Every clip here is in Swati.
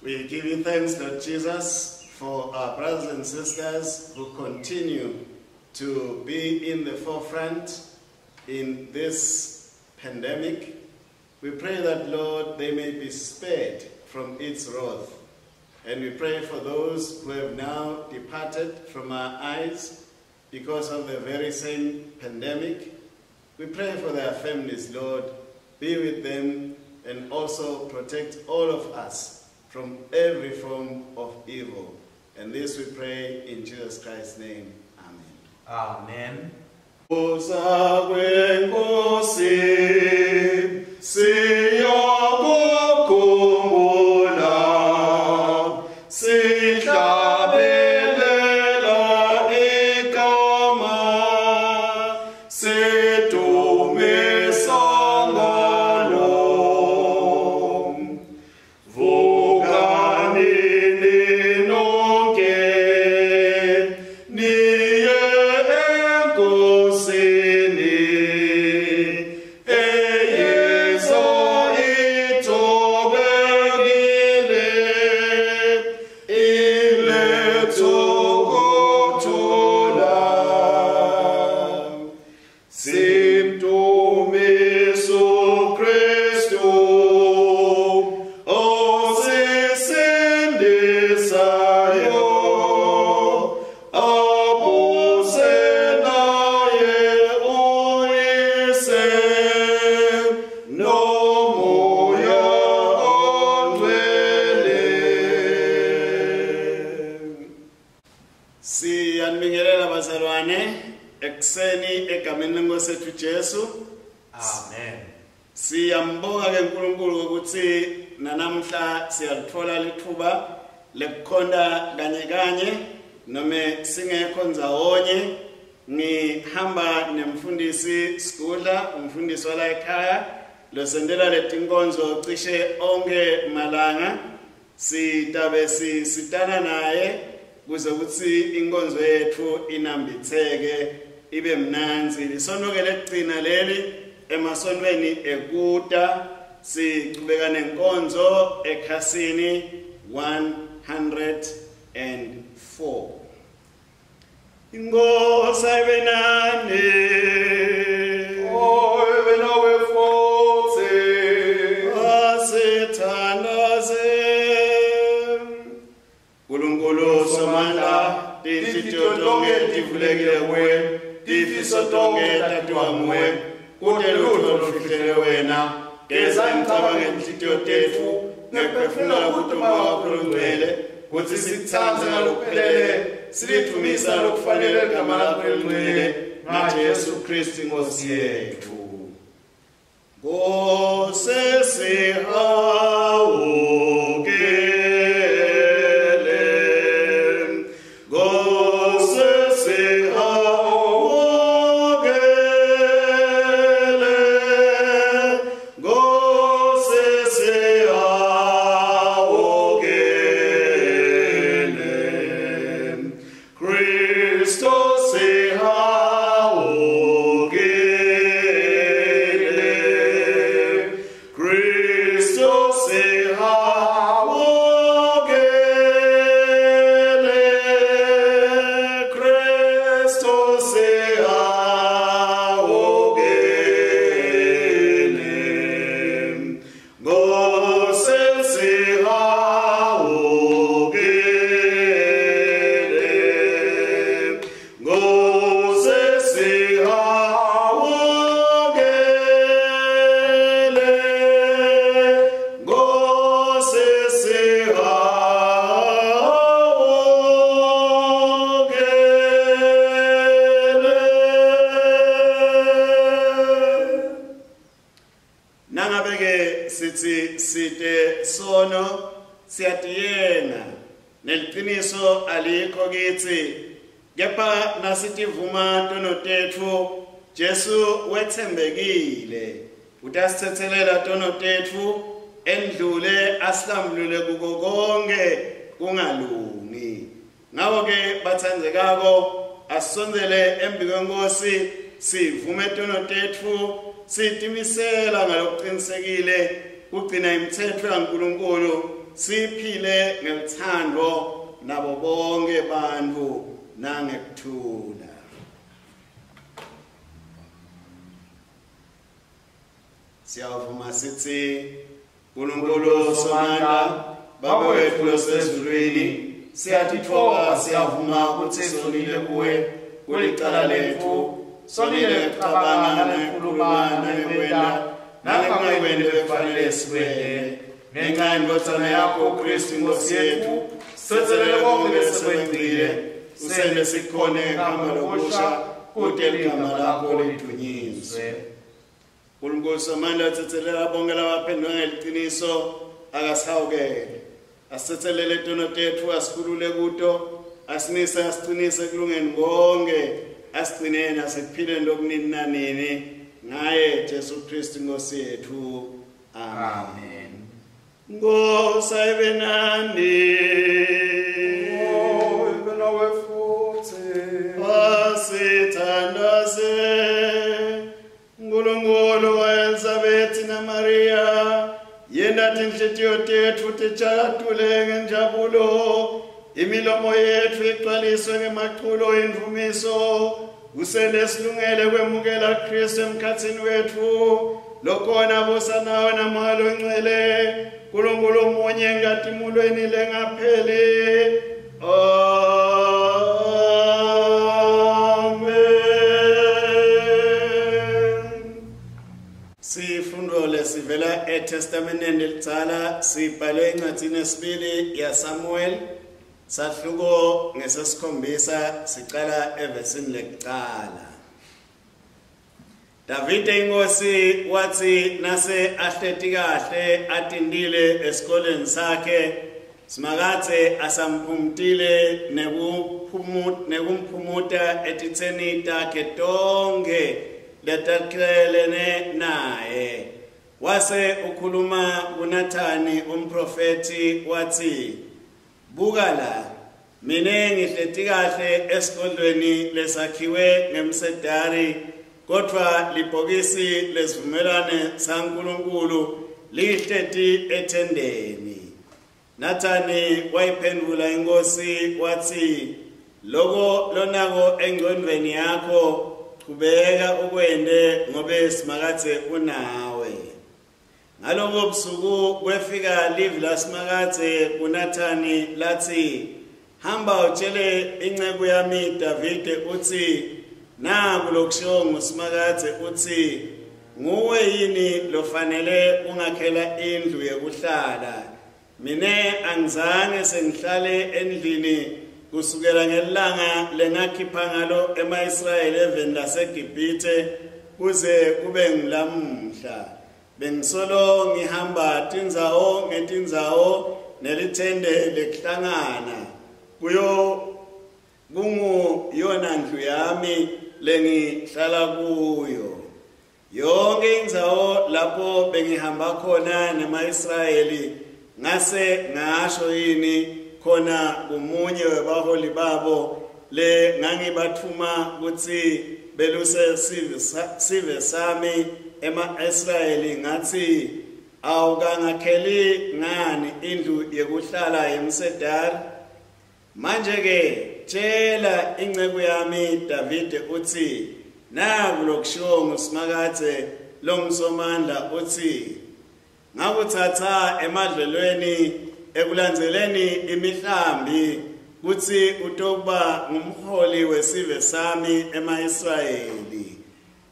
We give you thanks, Lord Jesus, for our brothers and sisters who continue to be in the forefront in this pandemic. We pray that, Lord, they may be spared from its wrath. And we pray for those who have now departed from our eyes because of the very same pandemic. We pray for their families, Lord. Be with them and also protect all of us from every form of evil. And this we pray in Jesus Christ's name. Amen. Amen. Kwenkosi siyakukhumbula sihlabelela igama sidumisa ngalo. Vukani ninonke niye enkosini eyizo ithobekile ilethe ukuthula. Simdumise uKristu osisindisayo, abuse naye uYise noMoya oNgcwele. Siyanibingelela bazalwane ekuseni egameni lenkosi yethu Jesu. Amen. Siyambonga ke uNkulunkulu ukuthi nanamhla siyalithola lithuba lekukhonta kanye kanye noma singekho ndzawonye. Ngihamba nemfundisi Sigudla, umfundisi wala ekhaya losendela letinkonzo cishe onke malanga. Sitabe sitana naye kuze kutsi inkonzo yethu inambitheke ibe mnandzi. Lisonto ke lekugcina leli emasontweni ekuta sichubeka nenkonzo ekhasini 104. Inkosi ayibe nani. Ayibe nawe futhi. Asithandaze. Nkulunkulu Somandla, tinhlitiyo tonke tivulekile kuwe, tifiso tonke tatiwa nguwe, kute lutho olufihlele wena. Geza imicabango yenhlitiyo tetfu ngekuphefumula kuduma kwakho longcwele, kutsi sikutsandze ngalokuphelele, silidvumise lokufanele ligama lakho lelingcwele, ngaJesu Kristu Inkosi yetfu. Nkosi sihawukele, Nkosi sihawukele, Nkosi sihawukele, Kristo sihawukele, Kristo siyatiyenga neliciniso alikho kitsi. Kepha nasitivuma tono tetfu, Jesu wetsembekile, utasitsetselela tono tetfu, endlule asihlambulule kuko konke kungalungi. Ngako-ke batsandzekako, asisondzele embikwenkosi, sivume tono tetfu, sitimisela ngalokuqinisekile kugcina imithetho yaNkulunkulu, siphile ngeluthando nabo bonke bantfu nangekuthula. Siyavuma sithi Nkulunkulu Somandla, Baba wetfu losezulwini, siyatitfoba, siyavuma kutsi sonile kuwe, kulicala letfu, sonile ngekucabanga, nangekukhuluma, nangekwenta, nangekungakwenti lekufanele sikwente. Ngenxa yendvodzana yakho Kristu Inkosi yetfu, sitsetselele konke lesekwentile, usente sikhone kuhamba lokusha, kute ligama lakho lidunyiswe. Nkulunkulu Somandla, utsetselela bonke labaphendvuka ngeliciniso, akasihawukele. Asitsetselele tono tetfu, asikhulule kuto, asinise, asicinise ekulungeni konke, asigcine nasekuphileni lokunini nanini, ngaye Jesu Kristu Inkosi yetfu. Amen. Nkosi ayibe nani. Oh, ibe nawe futsi. Asithandaze. Nkulunkulu wa Elizabeth na Maria, yenta tinhlitiyo tetfu tijatule ngenjabulo, imilomo yetfu igcwaliswe ngemaculo endvumiso, usele silungele kwemukela Kristu emkhatsini wetfu, lokhona busa nawe naMoya Longcwele, Nkulunkulu munye enkatimulweni lengapheli. Amen. Sifundo lesivela eTestamenteni lelidzala sibhalwe encwadzini yesibili yaSamuel, sahluko ngesesikhombisa, sicala evesini lekucala. Davide inkosi watsi nase ahleti kahle atindile esikoleni sakhe, Simakadze asamphumutile nekumphumuta etitseni takhe tonkhe letakhelene naye. Wase ukhuluma kuNathani umprofethi watsi, buka la, mine ngihleti kahle esigodlweni lesakhiwe ngemsedari, kodvwa libhokisi lesivumelwane saNkulunkulu lihleti ethendeni. Nathani wayiphendvula inkosi watsi, loko lonako engcondvweni yakho chubeka ukwente, ngobe Simakadze unawe. Ngalobo busuku kwefika livi laSimakadze kuNathani latsi, hamba utshele inceku yami Davide utsi, naku lokushiwo nguSimakadze utsi, nguwe yini lofanele ungakhela indlu yekuhlala? Mine angizange sengihlale endlini kusukela ngelanga lengakhipha ngalo ema-Israyeli eveni laseGibhithe kuze kube ngilamuhla. Bengisolo ngihamba tindzawo ngetindzawo nelithende lekuhlangana, kuyo kunguyona ndlu yami lengihlala kuyo. Yonke indzawo lapho bengihamba khona nema-Israyeli, ngase ngasho yini khona kumunye webaholi babo le ngangibathuma kutsi beluse sive sami ema-Israyeli, ngathi awukangakheli ngani indlu yekuhlala yemsedari? Manje-ke tshela inceku yami Davide utsi, naku lokushiwo nguSimakadze longuSomandla utsi, ngakuthatha emadlelweni ekulandzeleni imihlambi kutsi utokuba ngumholi wesive sami ema-Israyeli.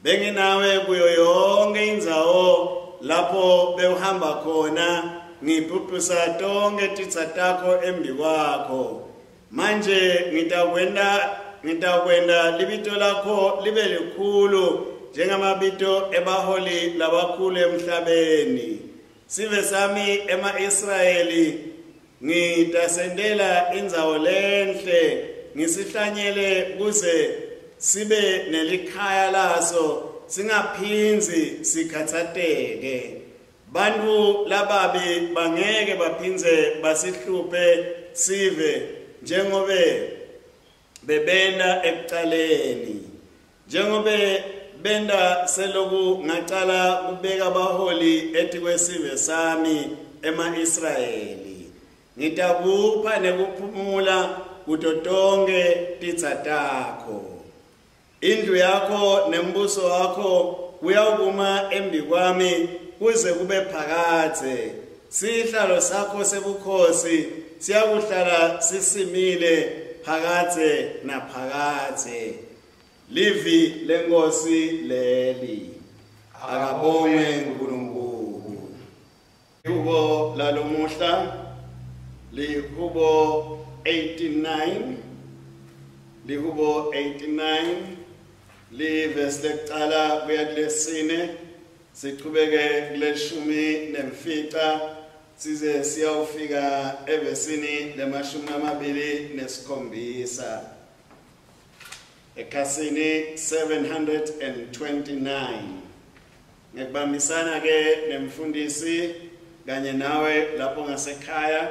Benginawe kuyo yonke indzawo lapho bewuhamba khona, ngibhubhisa tonke titsa takho embikwakho. Manje ngitakwenta libito lakho libe likhulu njengamabito ebaholi labakhulu emhlabeni. Sive sami ema-Israyeli Ngitasentela indzawo lenhle ngisihlanyele kuze sibe nelikhaya laso singaphindzi sikhatsateke. Bantfu lababi bangeke baphindze basihluphe sive njengobe bebenda ekucaleni, njengobe benda seloku ngacala kubeka baholi etikwesive sami ema-Israyeli. Ngitakupha nekuphumula kuto tonkhe titsa takho. Indlu yakho nembuso wakho kuyawukuma embikwami kuze kube phakadze. Sihlalo sakho sebukhosi siyakuhlala sisimile phakadze naphakadze. Livi lenkosi leli. Akabongwe uNkulunkulu. Ihubo lalomuhla lihubo 89, lihubo 89, livesi lekucala kuya kulesine, sichubeke kuleshumi nemfica size siyawufika evesini le-27 ekhasini 729. Ngekubambisana ke nemfundisi kanye nawe lapho ngasekhaya,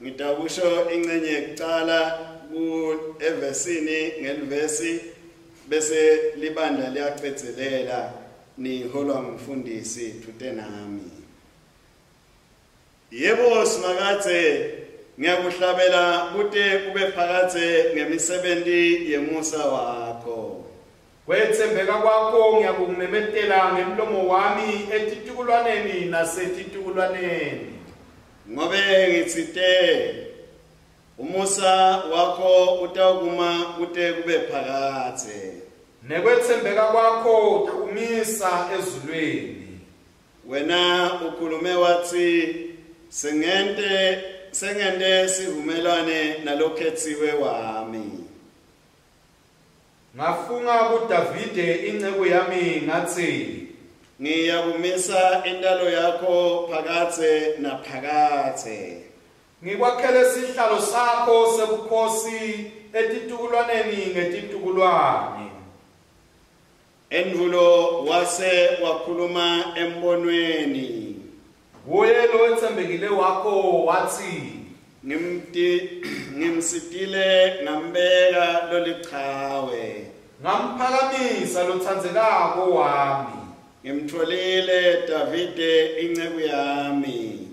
ngitakusho ingcenye yekucala ku evesini ngelivesi bese libandla liyacedzelela niholwa ngumfundisi thute nami. Yebo Simakadze, ngiyakuhlabela kute kube phakadze ngemisebenti yemusa wakho. Kwetsembeka kwakho ngiyakumemetela ngemlomo wami etitukulwaneni nasetitukulwaneni. Ngobe ngitsite umusa wakho utawukuma kute kube phakadze. Nekwetsembeka kwakho utakumisa ezulwini. Wena ukhulume wathi sengente sivumelwane nalokhetsiwe wami. Ngafunga kuDavide inceku yami ngathi, ngiyakumisa intalo yakho phakadze naphakadze. Ngikwakhele sihlalo sakho sebukhosi etitukulwaneni ngetitukulwane. Endvulo wase wakhuluma embonweni. Kuye lowetsembekile wakho wathi, ngimsitile ngambeka lolichawe. Ngamphakamisa lotsandzekako wami. Ngimtfolile Davide inceku yami.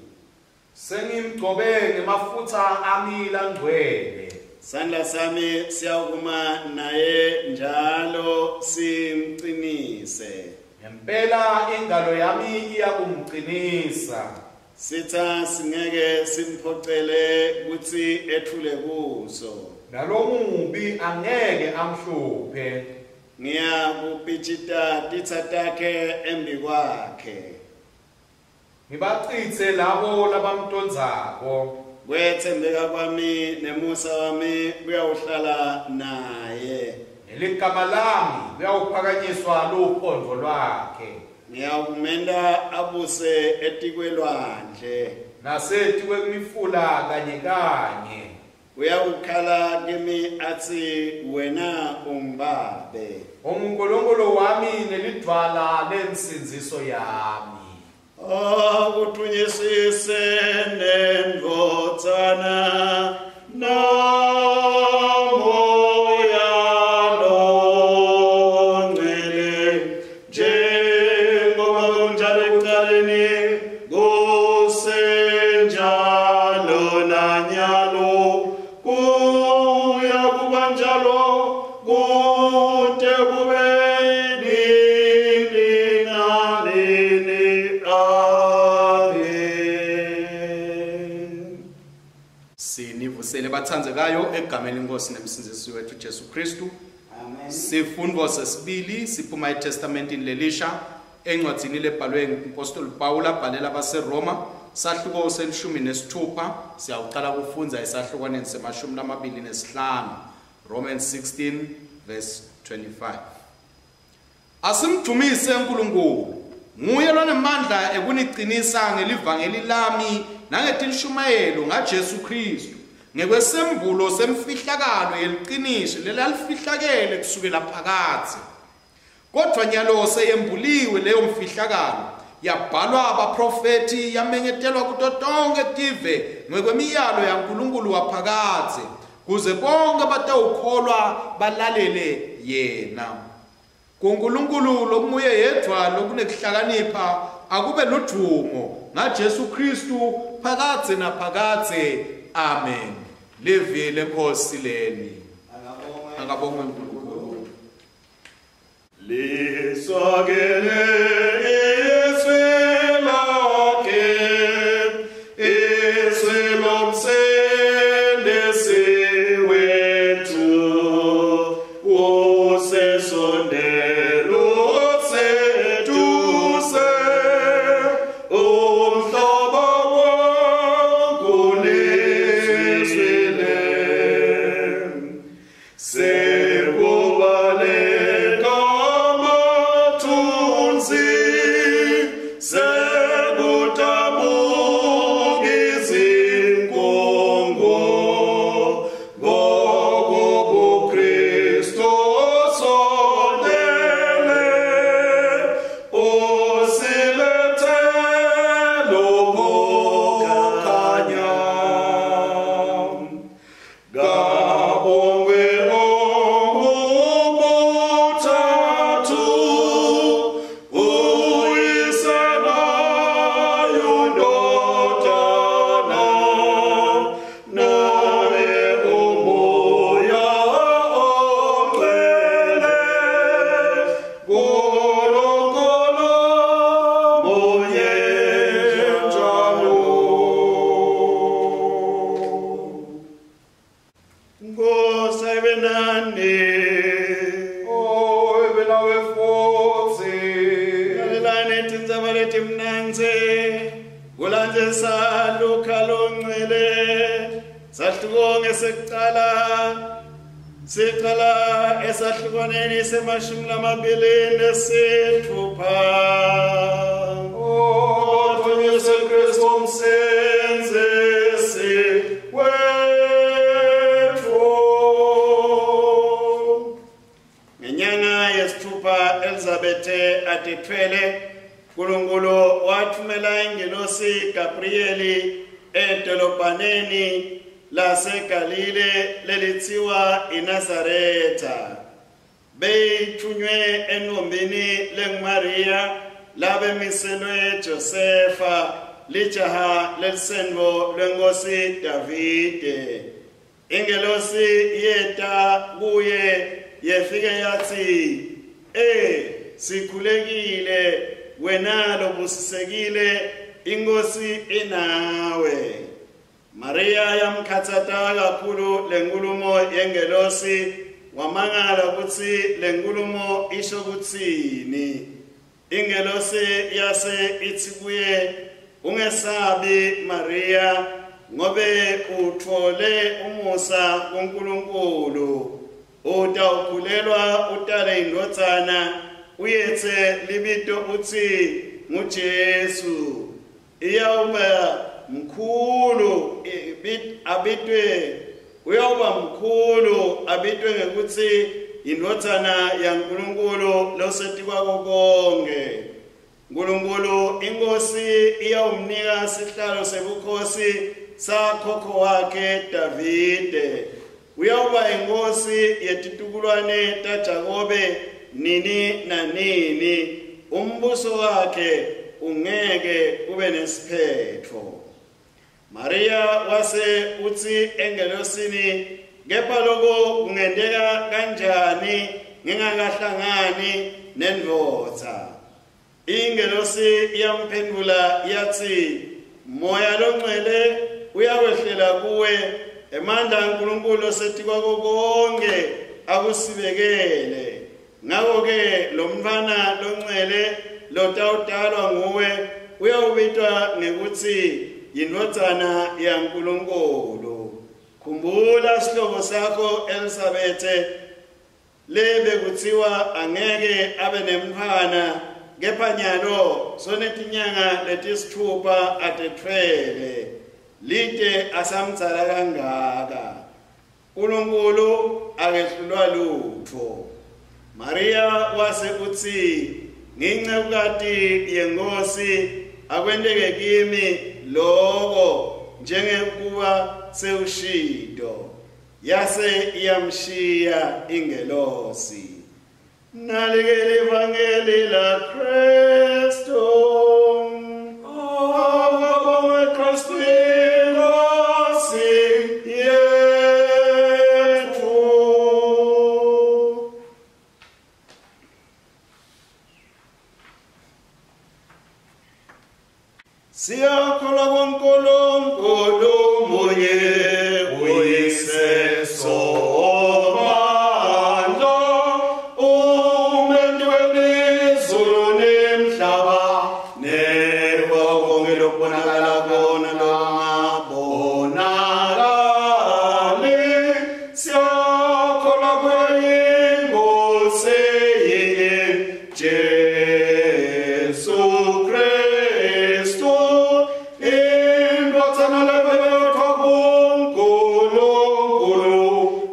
Sengimgcobe ngemafutsa ami langcwele. Sandla sami siyawukuma naye njalo simqinise. Ngempela ingalo yami iyakumqinisa. Sitha singeke simphocele kutsi ethule kuso. Nalomubi angeke amhluphe. Ngiyakupitshita titsa takhe embikwakhe. Ngibacitse labo labamtondzako. Kwetsembeka kwami nemusa wami kuyawuhlala naye. Neligama lami kuyawuphakanyiswa luphondo lwakhe. Ngiyawumenta abuse etikwelwandle. Nasetikwemifula kanye kanye. Uyawukhala kimi athi wena ungibabe. UNkulunkulu wami nelidvwala lensindziso yami. Akuthunyisise nendvodzana naMoya Longcwele, njengoba kunjalo ekuqaleni kusenjalo nanyalo kuya kuba njalo kute kube nini nanini. Amen. Sinivusele batsandzekayo egameni lenkosi nemsindzisi wethu Jesu Kristu. Amen. Sifundo sesibili siphuma eTestamentini lelisha encwadzini lebhalwe nguMpostoli Paul abhalela baseRoma, sahluko se-16, siyawuqala kufundza esahlukwaneni se-25, Romans 16 verse 25. Asimdumise uNkulunkulu, nguye lonemandla ekuniqinisa ngelivangeli lami nangetinshumayelo ngaJesu Kristu ngekwesembulo semfihlakalo yeliqiniso lelalifihlakele kusukela phakadze. Kodwa nyalo seyembuliwe leyo mfihlakalo, yabhalwa abaprofethi, yamenyetelwa kuto tonke tive ngekwemiyalo yaNkulunkulu waphakadze, kuze bonke batawukholwa balalele yena. KuNkulunkulu lokunguye yedvwa lokunekuhlakanipha akube ludvumo ngaJesu Kristu phakadze naphakadze. Amen. Livi leNkosi leli. Akabongwe uNkulunkulu. Liswakele izwi lakhe, izwi lomsindisi wethu, usesondele useduze, umhlobo wonke Sekubaleka amathunzi, sekudabuka izinkungu, ngokubuKristu sondele, usilethele ukukhanya. Kabongwe ongubuthathu, uYise naye uNdodana, naye uMoya oNgcwele, Nkulunkulu munye njalo. Nkosi ayibe nani. Oh, ebelawe futhi. Lalelani tindzaba letimnandzi kulandzisa Luka longcwele sahluko ngesekucala siqala esahlukwaneni se-26. Oh, Jesu Kristu umsindisi wethu. Ngenyanga yesithupha Elizabethe atethwele, uNkulunkulu wathumela ingelosi Gabrieli edolobhaneni laseGalile lelithiwa iNazaretha. Beyithunywe entombini lenguMaria labemiselwe Josefa, lijaha lelisendvo lwenkosi Davide. Ingelosi yeta kuye yefike yathi, sikhulekile wena lobusisekile, inkosi inawe. Maria yamkhathata kakhulu lenkulumo yengelosi, wamangala kutsi lenkulumo isho kutsini. Ingelosi yase ithi kuye, ungesabi Maria, ngobe utfole umusa kuNkulunkulu. Utawukhulelwa utale indvodzana, uyetse libito utsi nguJesu. Iyawuba mkhulu abitwe, uyawuba mkhulu abitwe ngekutsi indvodzana yaNkulunkulu losetikwako konke. Nkulunkulu inkosi iyawumnika sihlalo sebukhosi sakhokho wakhe Davide. Uyawuba inkosi yetitukulwane taJakobe nini nanini, umbuso wakhe ungeke ube nesiphetfo. Maria wase utsi engelosini, kepha lokho kungenteka kanjani ngingakahlangani nendvodza? Ingelosi iyamphendula yathi, Moya longcwele uyawehlela kuwe, emandla aNkulunkulu osetikwako konke akusibekele. Ngakho-ke lo mntfwana longcwele lotawutalwa nguwe uyawubitwa ngekutsi yindvodzana yaNkulunkulu. Khumbula sihlobo sakho Elizabethe, lebe kuthiwa angeke abe nemntfwana, kepha nyalo sonetinyanga letisithupha atetfwele. Lite asamdzala kangaka. uNkulunkulu akehlulwa lutfo. Maria wase utsi, "Ngincekukati yeNkosi, akwenteke kimi loko njengekuba sewushito." Yase iyamshiya ingelosi. Nalike livangeli la Kristu. Akabongwe Kristu inkosi yetfu. Siyakholwa kuNkulunkulu munye uyise Somandla, uMenti welizulu nemhlaba, neko konke lokubonakala kona lokungabonakali. Siyakholwa kuyinkosi yinye, Jesu Kristu, indvodzana lebelethwa kuNkulunkulu,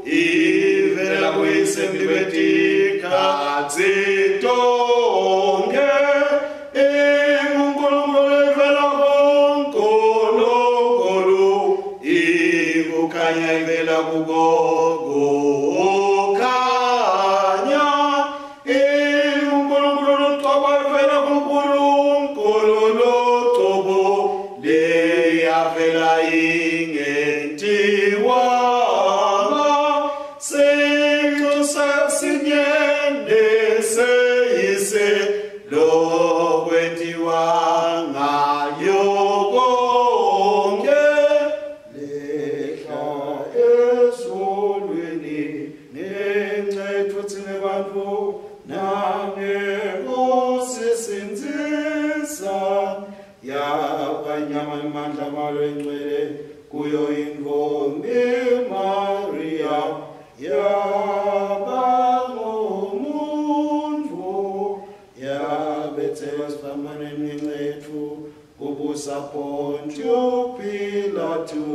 ivela kuyise embikwetigatsi tonkhe, inguNkulunkulu ivela kuNkulunkulu, ikukhanya ivela kuko kukhanya, inguNkulunkulu lucobo ivela kuNkulunkulu lucobo, leyavela ingentiwanga, sinxusa sinye neseyise, lokwentiwa ngayo konke, lehla ezulwini ngenxa thina bantfu nangekusisindzisa, yaba nyama emandla malo engcwele kuyo intfombi Maria, yaba ngumuntfu, yabetselwa esiphambanweni ngenxa yetfu, kubusa Pontio Pilato,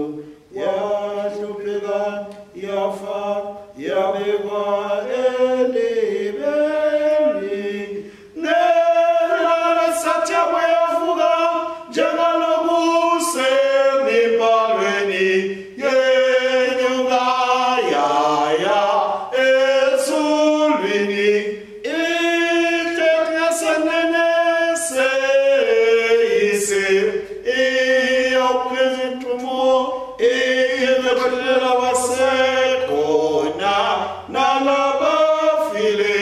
yahlupheka, yafa, yabekwa elibeni. Ngelanga lesithathu yavuka njengalokusemibhalweni, yenyuka yaya ezulwini, ihle ngasenene seyise, iyopheza intumo, iyekwelela basekhona nalabafile,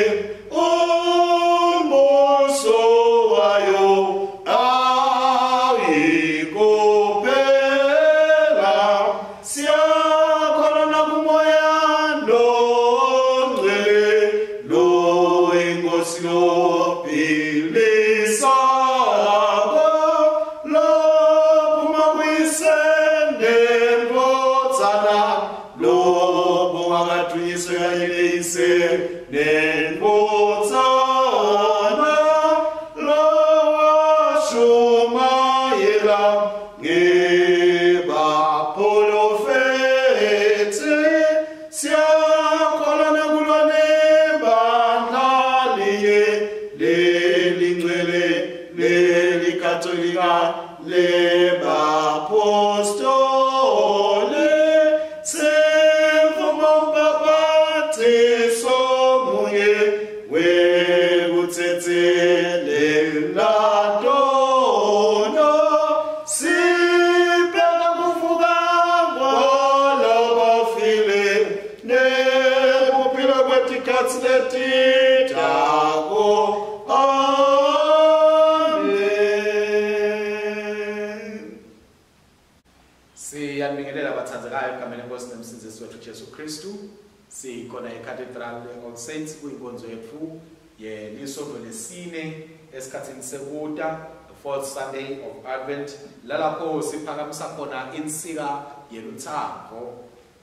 umbuso wayo awuyikuphela. Siyakholwa nakuMoya loNgcwele, lo iNkosi lophilisako, lophuma kuyise nendvodzana, lobungakadvunyiswe kanye neyise nendvodzana, lowashumayela ngebaprofethi. Siyakholwa nakulo nebandla linye lelingcwele lelikatolika lebapostoli, sivuma umbhaphathiso munye wekutsetselela tono, sibheka kuvuka kwalabafile nekuphila kwetikhatsi letitako. Amen. Siyanibingelela bathandzekayo egameni lenkosi nemsindzisi wethu Jesu Kristu. Sikhona eCathedral All Saints kuyinkonzo yetfu yelisonto lesine esikhatsini sekuta, the fourth Sunday of Advent, lalapho siphakamisa khona insika yelutsandvo.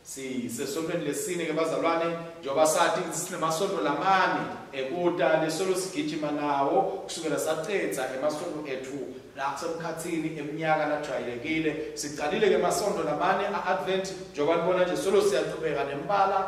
Sisesontweni lesine ke bazalwane, njengoba sathi sinemasonto lamane ekuta lesolo sigijima nawo kusukela sacedza emasonto ethu lasemkhathini eminyaka lajwayelekile. Sicalile ke emasonto lamane a-Advent, njengoba nibona nje solo siyachubeka nembala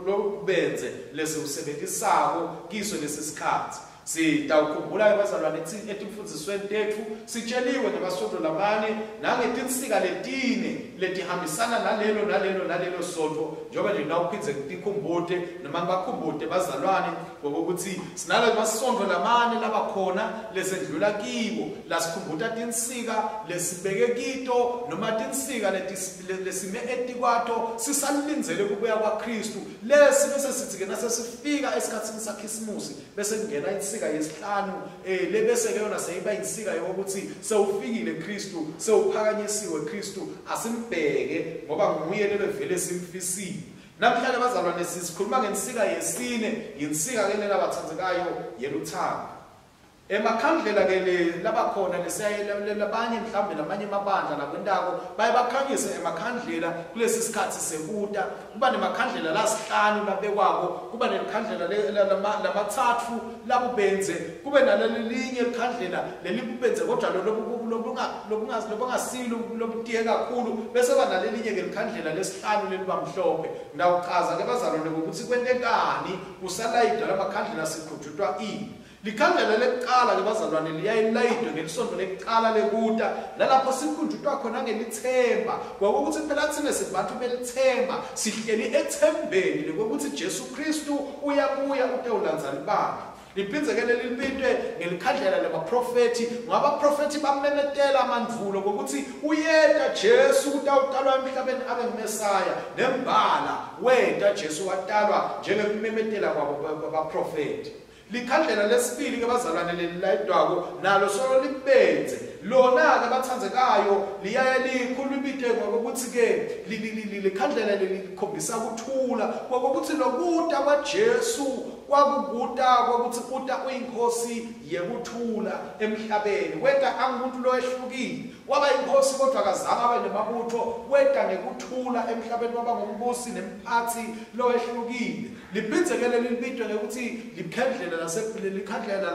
lobenze lesiwusebenzisako kiso lesi sikhathi. Sitawukhumbula ke bazalwane etimfundzisweni tetfu sitsheliwe ngemasonto lamane nangetinsika letine letihambisana nalelo nalelo nalelo sonto, njengoba nje nawuphindze tikhumbute noma ngibakhumbute bazalwane ngokuthi sinalo masonto lamane labakhona lesendlula kiwo lasikhumbuta tinsika lesibeke kito noma tinsika lesime etikwato sisalindzele kubuya kwaKristu. Lesi bese sithi ke nasesifika esikhatsini saKhisimusi bese kungena insika yesihlanu lebese ke yona seyiba insika yokuthi sewufikile Kristu, sewuphakanyisiwe Kristu, asimbheke ngoba nguye lebevele simfisile. Namhlanje bazalwane sikhuluma ngensika yesine, insika ke lena bathandzekayo yeluthando. Emakhandlela ke labakhona labanye mhlambe lamanye amabandla lakwentako baye bakhanyise emakhandlela kulesi sikhathi sekuta. Kuba nemakhandlela lasihlanu labekwako, kuba nelikhandlela lamathathu labubenze, kube nalelinye likhandlela lelibubenze kodwa lobungasilo lobutiye kakhulu, bese ba nalelinye ke likhandlela lesihlanu lelibamhlophe. Ngawuchaza ke bazalwane ukuthi kwentekani kusalayidwa lamakhandlela sikhujutwa ini. Likhandlela lekuqala ke bazalwane liyayilayidwe ngelisonto lekuqala lekuta nalapho sikhunjutwa khona ngelithemba, ngokuthi phela thina sibantu belithemba, sihleli ethembeni lokuthi Jesu Kristu uyabuya utewulandza libandla. Liphindze ke leli libitwe ngelikhandlela labaprofethi, ngoba abaprofethi bamemetela amandvulo ngokuthi uyeta Jesu utawutalwa emhlabeni abe nguMesaya. Nembala weta Jesu watalwa njengekumemetela kwabo baprofethi. Likhandlela lesibili ke bazalwane lelilayidwako nalo solo libenze lona ke bathandzekayo liyaye likhulu libite ngokuthi ke likhandlela lelikhombisa kuthula, ngokuthi lokuta kwaJesu kwakukuta kwakuthi uta uyinkosi yekuthula emhlabeni. Weta angumuntu lowehlukile, waba inkosi kodwa akazange abe nemabutho, weta ngekuthula emhlabeni, waba ngumbusi nemphathi lowehlukile. Liphindze ke leli libitwe ngekuthi likhandlela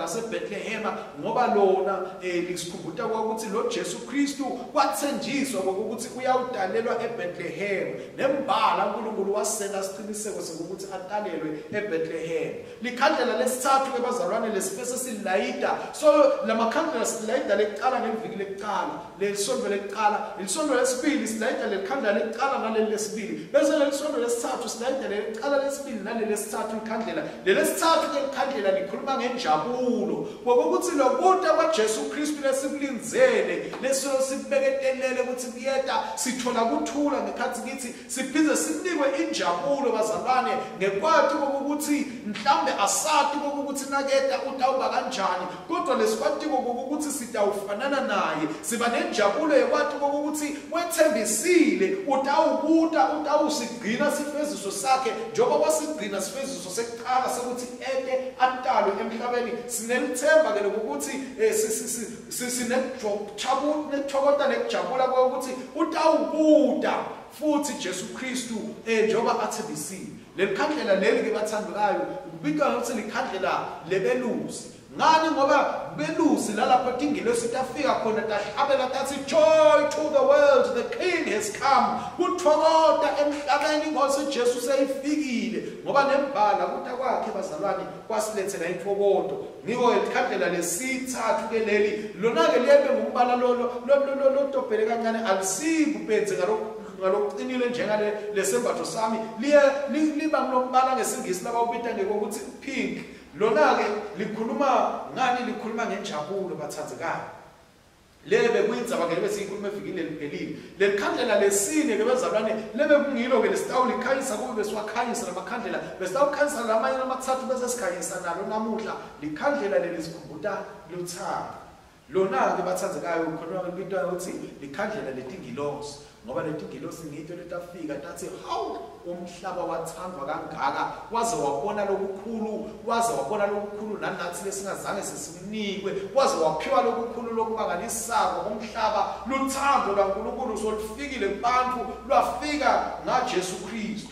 laseBethlehem, ngoba lona lisikhumbuta ukuthi lo Jesu Kristu kwathenjiswa ngokuthi uyawutalelwa eBethlehem. Nembala uNkulunkulu wasenda isiqiniseko sokuthi atalelwe eBethlehem. Likhandlela lesithathu ke bazalwane lesifese silayida. So lamakhandlela silayida lekuqala ngeviki lekuqala, lelisonto lekuqala, lelisonto lesibili silayida lelikhandlela lekuqala naleli lesibili, bese lelisonto lesithathu silayida lekuqala lesibili naleli lesithathu ikhandlela. Lelesithathu ke likhandlela likhuluma ngenjabulo, ngokuthi lokuta kwaJesu Kristu lesikulindzele, leso sikubeketelele ukuthi kuyeta, sithola kuthula ngekhathi kithi, siphindze sinikwe injabulo bazalwane ngekwati ukuthi mhlambe asati ukuthi naketa utawuba kanjani, kodwa lesikwatiko ukuthi sitawufanana naye. Siba nenjabulo yekwati ukuthi wethembisile utawubuta, utawusigcina sifeziso sakhe njengoba wasigcina sifeziso sekuqala sekuthi ete atalwe emhlabeni. Sinelithemba ke lokuthi sinekujabula nekujabula ukuthi utawubuta futhi Jesu Kristu njengoba athembisile. Lelikhandlela leli ke bathandekayo kubitwa ngokuthi likhandlela lebelusi. Ngani? Ngoba belusi lalapho tingilosi tafika khona tahlabela tathi joy to the world, the king has come. Kuthokoda emhlabeni inkosi Jesu seyifikile, ngoba nembala kuta kwakhe bazalwane kwasilethela intfokoto. Ngiko likhandlela lesithathu ke leli, lona ke liyebe ngumbala lolo lotopele kancane, alisibubenze ngalokuqinile njengale lesembatho sami, liye liba ngulombala ngesingisi labawubita ngokuthi pink. Lona ke likhuluma ngani? Likhuluma ngenjabulo bathandzekayo. Lebe kuyindzaba ke bese ikhuluma evikini leliphelile. Lelikhandlela lesine ke bazalwane lebe kungilo ke lesitawulikhanyisa kube besiwakhanyisa lamakhandlela, besitawukhanyisa lamanye lamathathu bese sikhanyisa nalo namuhla. Likhandlela leli sikhumbuta luthando. Lona ke bathandzekayo khona libitwa ukuthi likhandlela letingilosi. Ngoba letingilosi ngito letafika tathi hawu, umhlaba wathandwa kangaka, waze wabona lokukhulu, waze wabona lokukhulu nanathi lesingazange sesinikwe, waze waphiwa lokukhulu lokumangalisako umhlaba. Luthando lwaNkulunkulu solufikile kubantu, lwafika ngaJesu Kristu.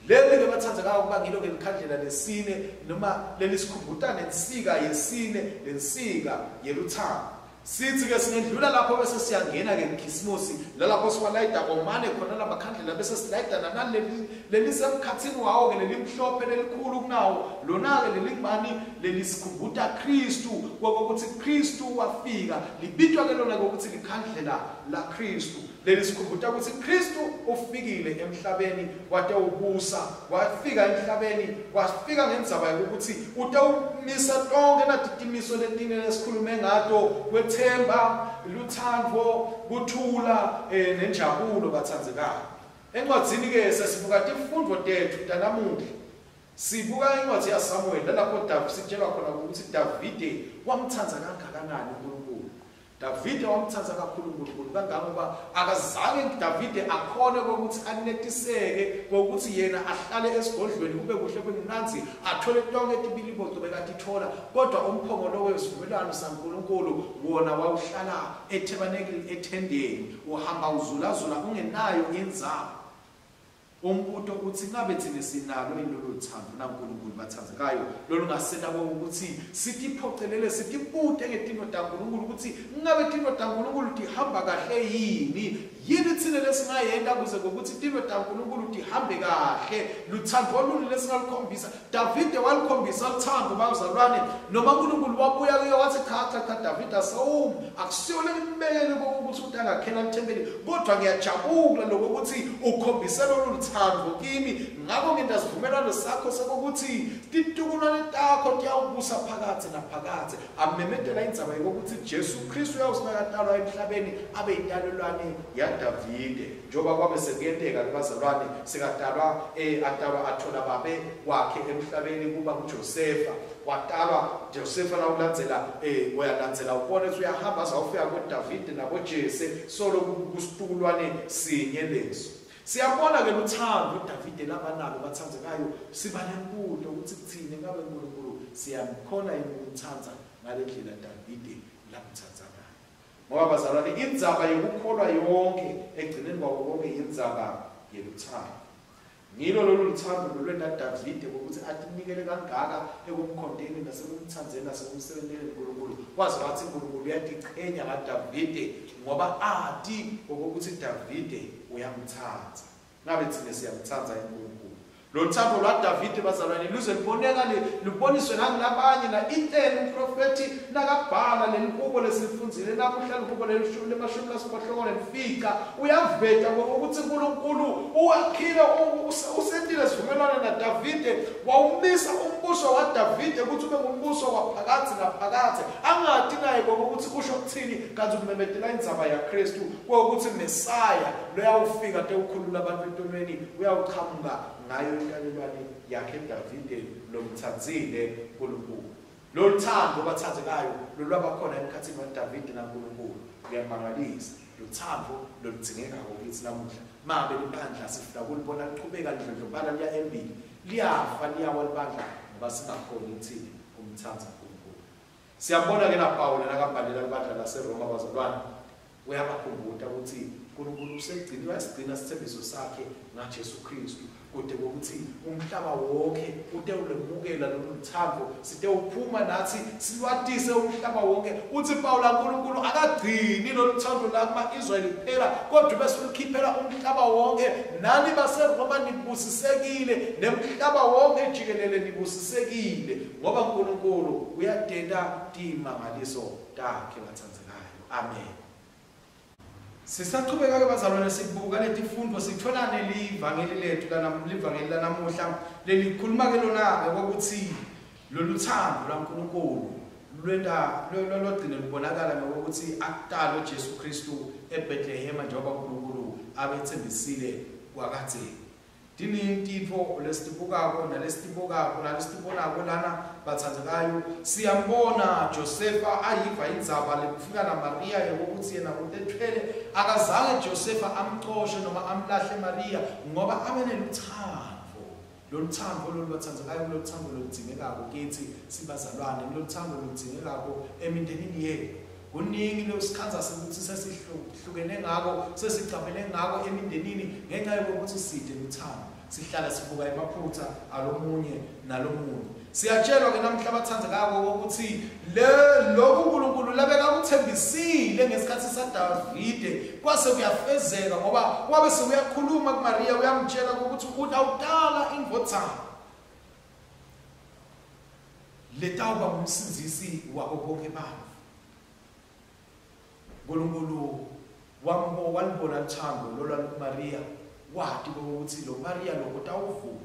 Leli ke bathandzekayo kuba ngilo ke likhandlela lesine, noma lelisikhumbuta nensika yesine, lensika yeluthando. Sithi ke singendlula lapho bese siyangena ke eKhisimusi, lalapho siwalayida omane khona lamakhandlela, bese silayida nanaleli lelisemkhathini wawo ke lelimhlophe lelikhulu kunawo lona ke lelingubani, lelisikhumbuta Kristu, kokuthi Kristu wafika. Libitwa ke lona ukuthi likhandlela la Kristu, lelisikhumbuta ukuthi Kristu ufikile emhlabeni, watewubusa, wafika emhlabeni, wafika ngendzaba yokuthi utewumisa tonke natitimiso letine lesikhulume ngato, kwethemba, luthando, kuthula nenjabulo bathandzekayo. Encwadzini ke sesibuka tifundvo tethu tanamuhla. Sibuka incwadzi yaSamuel lapho David sitshelwa khona ukuthi Davide wamthandza kangakanani uNkulunkulu. Davide wamthandza kakhulu uNkulunkulu kangangoba akazange Davide akhone ukuthi anetiseke ngokuthi yena ahlale esigodlweni kube kuhle kwemnandzi, athole tonke tibiliboco bekatithola, kodwa umphongolo wesivumelwano saNkulunkulu wona wawuhlala ethebanekile, ethendeni, uhamba uzulazula ungenayo inzalo. Umbuto uthi ngabe thina sinalo yini lolu thando naNkulunkulu bathandzekayo lolungasenta ukuthi sitiphocelele, sitibute ngetinto taNkulunkulu ukuthi ngabe tinto taNkulunkulu tihamba kahle yini, yini thina lesingayenta kuze ngokuthi tinto taNkulunkulu tihambe kahle, luthando luni lesingalukhombisa. Davide walikhombisa luthando bazalwane, noma uNkulunkulu wabuya kuye wathi cha cha cha Davide asawumi, akusiyo lengibekele ukuthi utangakhela ithempeli, kodwa ngiyajabula lokuthi ukhombise lolu luthando kimi, ngakho ngindasivumelwano sakho sokuthi titukulwane takho tiyawubusa phakathi naphakathi. Amemetela indzaba yokuthi Jesu Kristu uyawusinakatalwa emhlabeni abe intalelwane yaDavide, njengoba kwabe sekuyenteka kubazalwane sekatalwa atalwa athola babe wakhe emhlabeni kuba nguJosefa, watalwa Josefa lawulandzela uyalandzela ubone ukuthi uyahamba azawufika kuDavide naboJese, solo kusitukulwane sinye leso. Siyabona ke luthando uDavide labanalo bathandzekayo, siba nembuto ukuthi kuthini ngabe uNkulunkulu siyamkhona yini ukumthanda ngale ndlela Davide lamthanda ngayo. Ngoba bazalwane, indzaba yokukholwa yonke egcineni kwako konke indzaba yeluthando. Ngilo lolu luthando lolwenta Davide ukuthi atinikele kangaka ekumkhonteni nasekumthandzeni nasekumsebenteleni uNkulunkulu. Waze wathi uNkulunkulu uyatichenya ngaDavide ngoba ati ukuthi Davide uyamthanda. Ngabe thina siyamthanda uNkulunkulu? Lo thando lwaDavide bazalwane luze lubonakale, luboniswe nangulabanye, na Ethan umprofethi nakabhala lelihubo lesilifundzile namuhla, lihubo lelishumi lemashumi lasiphohlongo nemfica, uyaveta ngokuthi uNkulunkulu uwakhile, usentile sivumelwano naDavide, wawumisa umbuso waDavide ukuthi ube ngumbuso waphakathi naphakathi, angati naye ngokuthi usho ukuthini, kanti umemetela indzaba yaKristu ukuthi Mesaya loyawufika tewukhulula abantu entomeni uyawuqhamuka ngayo intalelwane yakhe Davide lomthandzile uNkulunkulu. Lolu thando bathandzekayo lolwabakhona emkhathini waDavide naNkulunkulu luyamangalisa, luthando loludzingekako kithi namuhla. Mabe libandla sifuna kulibona liqhubeka lidlondlobala liya embili, liyafa liyawa libandla ngoba singakhoni thina kumthanda uNkulunkulu. Siyabona ke naPawula nakabhalela libandla laseRoma bazalwane, uyabakhumbuta ukuthi uNkulunkulu usegcini wasigcina isithembiso sakhe ngaJesu Kristu, kude kokuthi umhlaba wonke utewulemukela lolu thando, sitewuphuma nathi silwatise umhlaba wonke. Uthi Pawula uNkulunkulu akagcini lolu thando la kuma-Israyeli kuphela, kodwa bese ulikhiphela umhlaba wonke. Nani baseRoma nibusisekile, nemhlaba wonke jikelele nibusisekile, ngoba uNkulunkulu uyadenta timangaliso takhe bathandzekayo. Amen. Sisaqhubeka ke bazalwane sibuka letifundo, sithola nelivangeli lethu livangeli lanamuhla lelikhuluma ke lona ngokuthi lolu thando lwaNkulunkulu lwenta lologcine lubonakala ngokuthi akutalwe Jesu Kristu eBethlehem njengoba uNkulunkulu abethembisile kwakadzeni. Tiningi tintfo lesitibukako nalesitibukako nalesitibonako lana bathandzekayo. Siyambona Josefa ayiva indzaba lekufika naMaria yokuthi yena utethwele. Akazange Josefa amcoshe noma amlahle Maria ngoba abe neluthando. Loluthando lolu bathandzekayo, loluthando loludzingekako kithi sibazalwane, loluthando loludzingekako emindenini yethu. Kuningi losikhandza sekuthi sesihlukene ngako, sesicabene ngako emindenini ngenxa yokuthi side luthando, sihlala sibuka emaphutha alomunye nalomunye. Siyatshelwa ke namhla bathandzekako ukuthi le lokhu uNkulunkulu labekakuthembisile ngesikhathi saDavide kwase kuyafezeka, ngoba wabe sekuyakhuluma kuMaria, uyamtshela ukuthi utawutala indvodzana letawuba ngumsindzisi wabo bonke bantfu. uNkulunkulu wambo walibona luthando lolwa kuMaria, wati ukuthi lo Maria lo utawuvuma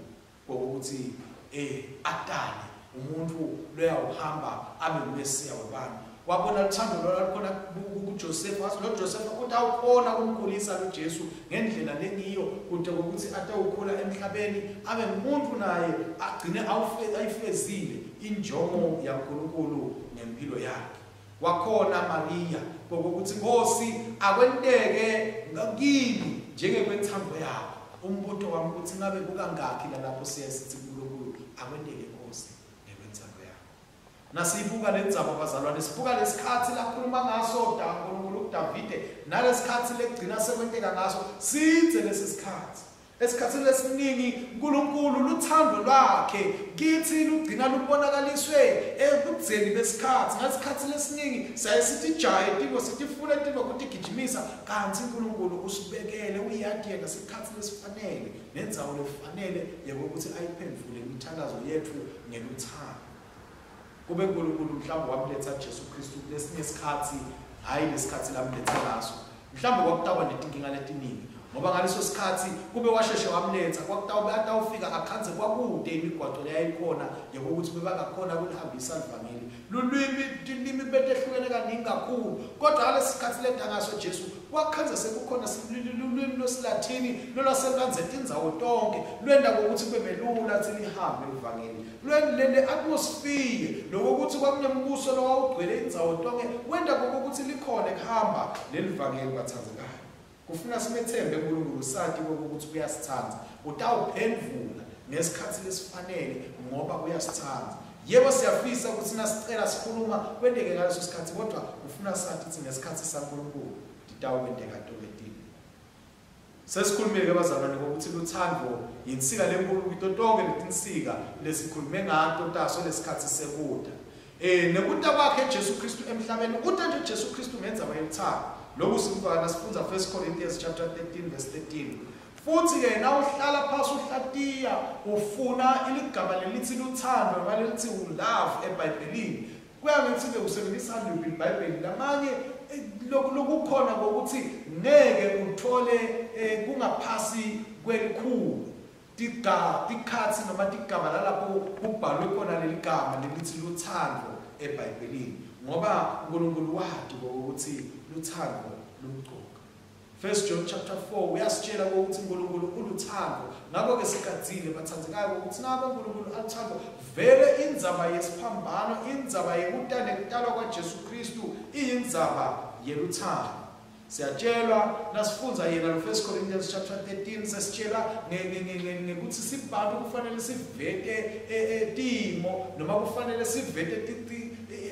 ukuthi atale umuntu loyawuhamba abe nguMesiya wabantu. Wabona luthando lolwa lukhona kuJoseph, wathi lo Joseph utawukhona kumkhulisa lo Jesu ngendlela lengiyo kude ukuthi atawukhula emhlabeni abe ngumuntu naye agcine ayifezile injongo yaNkulunkulu ngempilo yakhe. Wakhona Maria ngokuthi Nkosi akwenteke ngakimi njengekwenthambo yakho. Umbuto wami ukuthi ngabe kukangakhi lapho siye sithi kuNkulunkulu akwenteke Nkosi ngekwenthambo yakho. Nasibuka lendzaba bazalwane, sibuka lesikhathi lakhuluma ngaso uNkulunkulu kuDavide nalesikhathi lekugcina sekwenteka ngaso, sidze lesi sikhathi. Esikhathini lesiningi uNkulunkulu luthando lwakhe kithi lugcina lubonakaliswe ekudzeni besikhathi. Ngasikhathi lesiningi siyaye sithi jahe tintfo, sitifune tintfo kutigijimisa, kanti uNkulunkulu usibekele uyati yena sikhathi lesifanele nendzawo lefanele yokuthi ayiphendvule imithandazo yethu ngeluthando. Kube uNkulunkulu mhlawumbe wamletha Jesu Kristu kulesinye isikhathi, hhayi lesikhathi lamletha ngaso, mhlawumbe kwakutawuba netinkinga letiningi, ngoba ngaleso sikhathi kube washeshe wamletha kwakutawube atawufika akhandze kwakude imigwaco leyayikhona yokuthi bebangakhona kulihambisa livangeli. Lulwimi tilimi betehlukene kaningi kakhulu, kodwa ngalesi sikhathi leta ngaso Jesu kwakhandza sekukhona lulwimi lwesiLathini lolwaselanze tindzawo tonke, lwenta kokuthi kube melula thi lihambe livangeli. Le atmosphere lokuthi kwakunembuso lowawugcwele indzawo tonke wenta kokuthi likhona kuhamba lelivangeli bathandzekayo. Kufuna simethembe uNkulunkulu, sati ukuthi uyasithanda, utawuphendvula ngesikhathi lesifanele ngoba uyasithanda. Yebo siyafisa ukuthi nasicela sikhuluma kwenteke ngaleso sikhathi, kodwa kufuna sathi ukuthi ngesikhathi saNkulunkulu titawukwenteka tonke tintfo. Sesikhulumile ke bazalwane ngokuthi luthando yinsika lenkulu kuto tonke letinsika lesikhulume ngato taso lesikhathi sekuta. Nekuta kwakhe Jesu Kristu emhlabeni, uta nje Jesu Kristu ngendzaba yeluthando. Lokhu sikubona sifundza 1 Corinthians chapter 13 verse 13. Futhi ke nawuhlala phasi uhlatiya ufuna iligama lelithi luthando noma lelithi love eBhayibhelini, kuya ngithi ke usebenzisa liphi iBhayibheli. Lamanye lokukhona ngokuthi ngeke uthole kungaphasi kwelikhulu tikhatsi noma tigama lalapho kubhalwe khona leli gama lelithi luthando eBhayibhelini, ngoba uNkulunkulu wati ukuthi luthando lumcoka. 1 John chapter 4 uyasitshela ukuthi uNkulunkulu uluthando. Ngakho ke sigadzile bathandzekayo ukuthi nabo uNkulunkulu aluthando. Vele indzaba yesiphambano, indzaba yekuta nekutalwa kwaJesu Kristu iyindzaba yeluthando. Siyatshelwa nasifundza yena lo 1 Corinthians chapter 13, sesitshela ngekuthi sibantu kufanele sivete timo noma kufanele sivete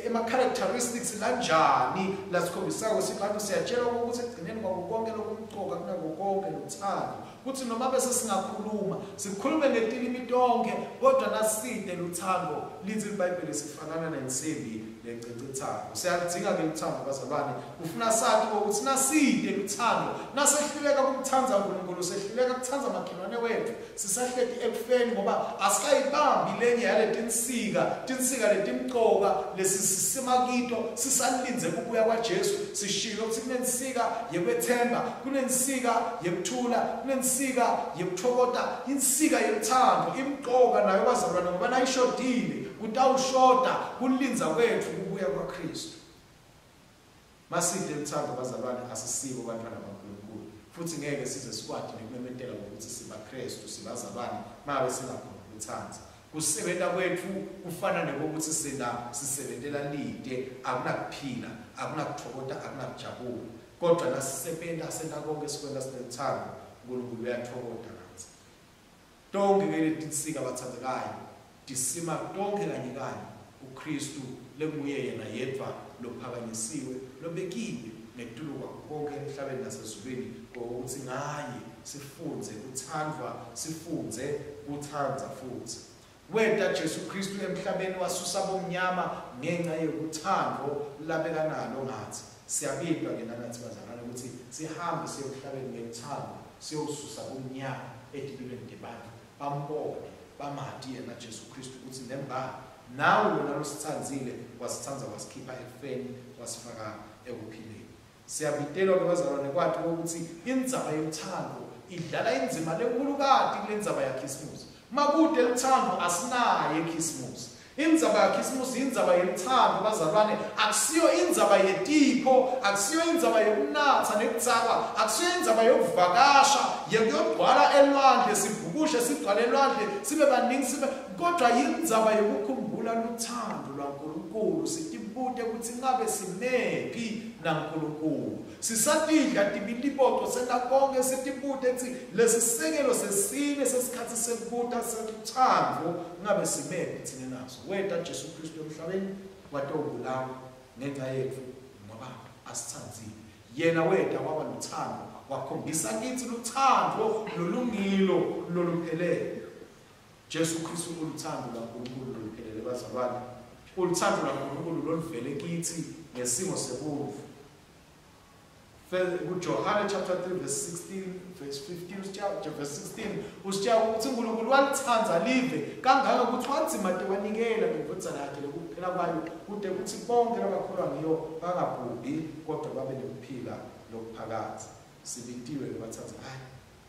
ema characteristics lanjani lasikhombisako sibantu. Siyatshelwa ukuthi ekugcineni kwako konke lokumcoka kunako konke luthando, kuthi noma bese singakhuluma sikhulume ngetilimi tonke, kodwa naside luthando lithi iBhayibheli sifanana nensimbi lencecethako. Siyalidzinga ke luthando bazalwane. Kufuna sathi ukuthi naside luthando, nasehluleka kumthanda uNkulunkulu, sehluleka kuthanda makhelwane wethu, sisahleti ekufeni ngoba asikayibambi lenye yaletinsika, tinsika letimcoka lesisimakito sisalindze kubuya kwaJesu. Sishilo ukuthi kunensika yekwethemba, kunensika yekuthula, kunensika yekuthokota, insika yeluthando imcoka nayo bazalwane, ngoba nayishodile kutawushoda kulindza kwethu kubuya kwaKristu. Maside luthando bazalwane, asisibo bantwana baNkulunkulu. Futhi ngeke size sikwati nekumemetela ngokuthi sibaKristu sibazalwane mabe singakhona ukuthanda. Kusebenza kwethu kufana nekokuthi sina sisebentela lide, akunakuphila, akunakuthokoza, akunakujabula. Kodwa nasisebenza senta konke sikwenta sinethando, uNkulunkulu uyathokoza ngathi. Tonke ke letinsika bathandekayo tisima tonke kanye kanye uKristu lenguye yena yedwa lophakanyisiwe lobekiwe ngetulu kwakho konke emhlabeni nasezulwini, ukuthi ngaye sifunze kuthandwa, sifunze kuthanda futhi. Weta Jesu Kristu emhlabeni wasusa bomnyama ngenxa yokuthando labekanalo ngathi. Siyabidwa ke nanathi bazalwane ukuthi sihambe siye emhlabeni ngethando, siyosusa bomnyama etimpilweni tebantu, bambone bamati yena Jesu Kristu ukuthi nemba nawe lona losithandzile wasithandza wasikhipha ekufeni wasifaka ekuphileni. Siyabitelwa ke bazalwane kwathi ukuthi indzaba yothando idlala indzima lenkulukati kule ndzaba yaKhisimusi. Makude luthando asinaye eKhisimusi. Indzaba yaKhisimusi indzaba yeluthando bazalwane, akusiyo indzaba yetipho, akusiyo indzaba yokunatha nekudzakwa, akusiyo indzaba yokuvakasha, yekuyogcwala elwandle sibhukushe sigcwale elwandle sibe baningi sibe, kodwa indzaba yokukhumbula luthando lwaNkulunkulu, sitibute ukuthi ngabe simephi naNkulunkulu. Sisatidla tibiliboco senta konke sitibute ukuthi lesisekelo sesine sesikhathi sekubuta sekuthando ngabe simephi thina naso. Weta Jesu Kristu emhlabeni watobulawa ngenxa yethu ngoba asithandzile. Yena weta waba luthando, wakhombisa kithi luthando lolungilo loluphelele. Jesu Kristu uluthando lwaNkulunkulu loluphelele bazalwane, uluthando lwaNkulunkulu loluvele kithi ngesimo sebuntu. KuJohane chapter 3 verse 16 verse 15 verse 16 usitshela ukuthi uNkulunkulu walithanda live kangaka ukuthi wanzima de wanikela ngendvodzana yakhe lokuphela kwayo kude ukuthi bonke labakholwa ngiyo bangabhubhi kodwa babe nekuphila lokuphakadze. Sibitiwe ke bathandze, hayi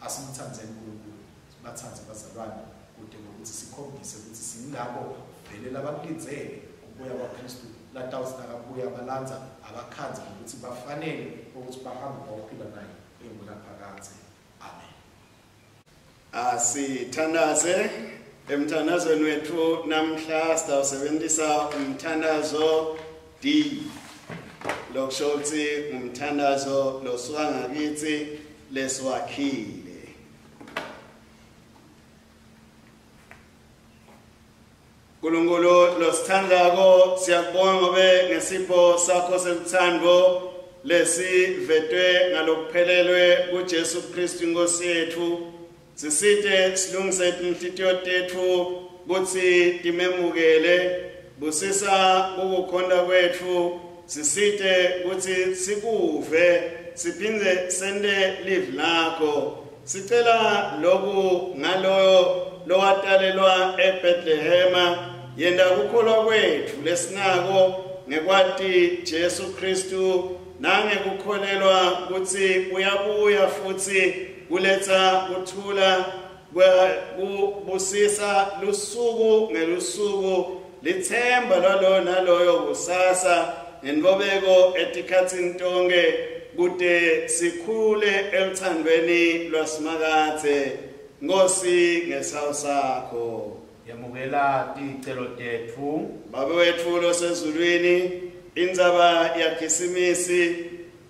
asimthandzeni uNkulunkulu, sibathandze bazalwane kude ngokuthi sikhombise ukuthi singilabo vele labakulindzele ukubuya kwaKristu latawuthi nakabuya balandza abakhandze ukuthi bafanele ukuthi bahambe bayophila naye engunaphakadze. Amen. Asithandaze. Emthandazweni wethu namhla sitawusebenzisa umthandazo D. Lokusho ukuthi umthandazo losuka ngakithi lesiwakhile. Nkulunkulu losithandako, siyakubonga ngobe ngesipho sakho seluthando lesivetwe ngalokuphelelwe kuJesu Kristu inkosi yethu. Sisite silungise tinhlitiyo tetfu kutsi timemukele, busisa ukukhonta kwetfu, sisite kutsi sikuve siphindze sente livi lakho. Sicela loku ngaloyo lowatalelwa eBethlehema, yenta kukholwa kwetfu lesinako ngekwati Jesu Kristu nangekukholelwa kutsi uyabuya futhi kuletsa kuthula, kubusisa lusuku ngelusuku, lithemba lwaloyo naloyo kusasa nentfobeko etikhatsini tonke, kute sikhule eluthandweni lwaSimakadze. Nkosi ngesawu sakho yamukela ticelo tetfu. Babe wetfu losezulwini, indzaba yaKhisimisi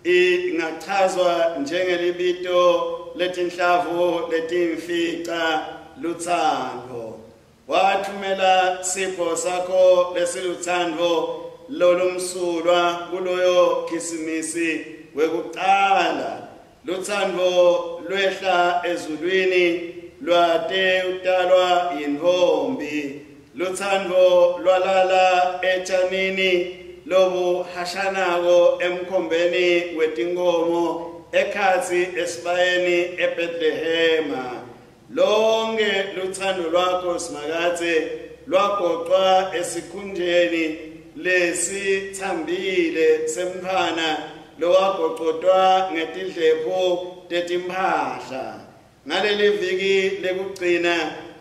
ingachazwa njengelibito letinhlavu letimfica luthando. Wathumela sipho sakho lesiluthando lolumsulwa kuloyo Khisimisi wekuqala. Luthando lwehla ezulwini lwate utalwa yintfombi. Luthando lwalala etshanini lobuhashanako emkhombeni wetinkomo ekhatsi esibayeni eBethlehema. Lonke luthando lwakho Simakadze lwagoqwa esikhunjeni lesithambile semntfwana lowagoqotwa ngetindlephu tetimphahla. Ngaleli viki lekugcina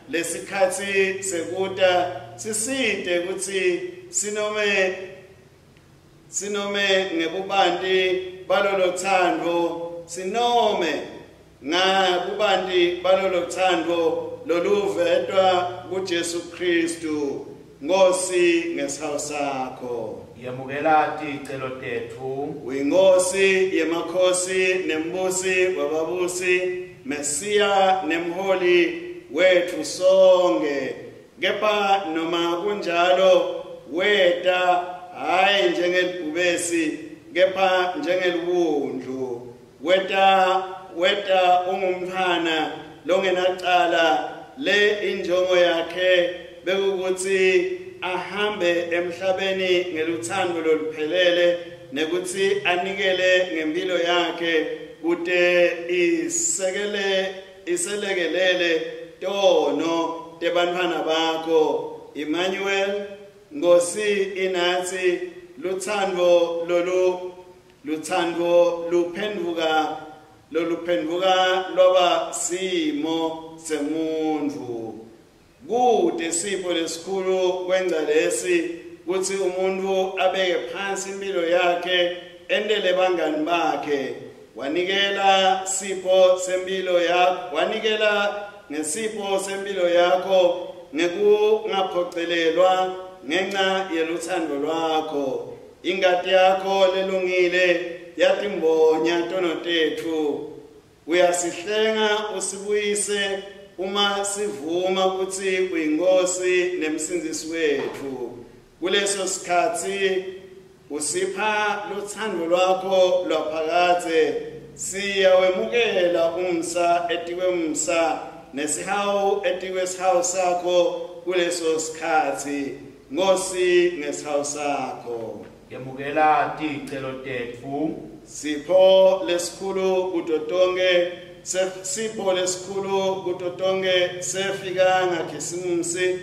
lesikhatsi sekuta, sisite kutsi sinome ngebubanti balolo thando, sinome Ngakubanti balolothando loluvetwa kuJesu Kristu Nkosi ngesihawu sakho. Yemukela ticelo tetfu. Uyinkosi yemakhosi nembusi wababusi, Mesiya nemholi wetfu sonke. Kepha noma kunjalo weta hayi njengelibhubesi kepha njengeliwundlu. Weta ungumntfwana longenacala, le injongo yakhe bekukuthi ahambe emhlabeni ngeluthando loluphelele nekuthi anikele ngempilo yakhe kute iselekelele tono tebantfwana bakho. Emmanuel, Nkosi inathi, luthando luthando luphendvuka loluphendvuka lwaba simo semuntfu. Kute sipho lesikhulu kwenza lesi kutsi umuntu abeke phansi impilo yakhe endele bangani bakhe. Wanikela sipho sempilo yakho, wanikela ngesipho sempilo yakho ngekungaphocelelwa ngenxa yeluthando lwakho. Ingati yakho lelungile yatimbonya tono tetfu. Uyasihlenga usibuyise uma sivuma kutsi uyinkosi nemsindzisi wetfu. Kuleso sikhatsi usipha luthando lwakho lwaphakadze. Siyawemukela umsa etikwemsa nesihawu etikwesihawu sakho kuleso sikhatsi. Nkosi ngesihawu sakho. Yemukela ticelo tetfu. Sipho lesikhulu kuto tonkhe, sipho lesikhulu kuto tonkhe sefika ngaKhisimusi,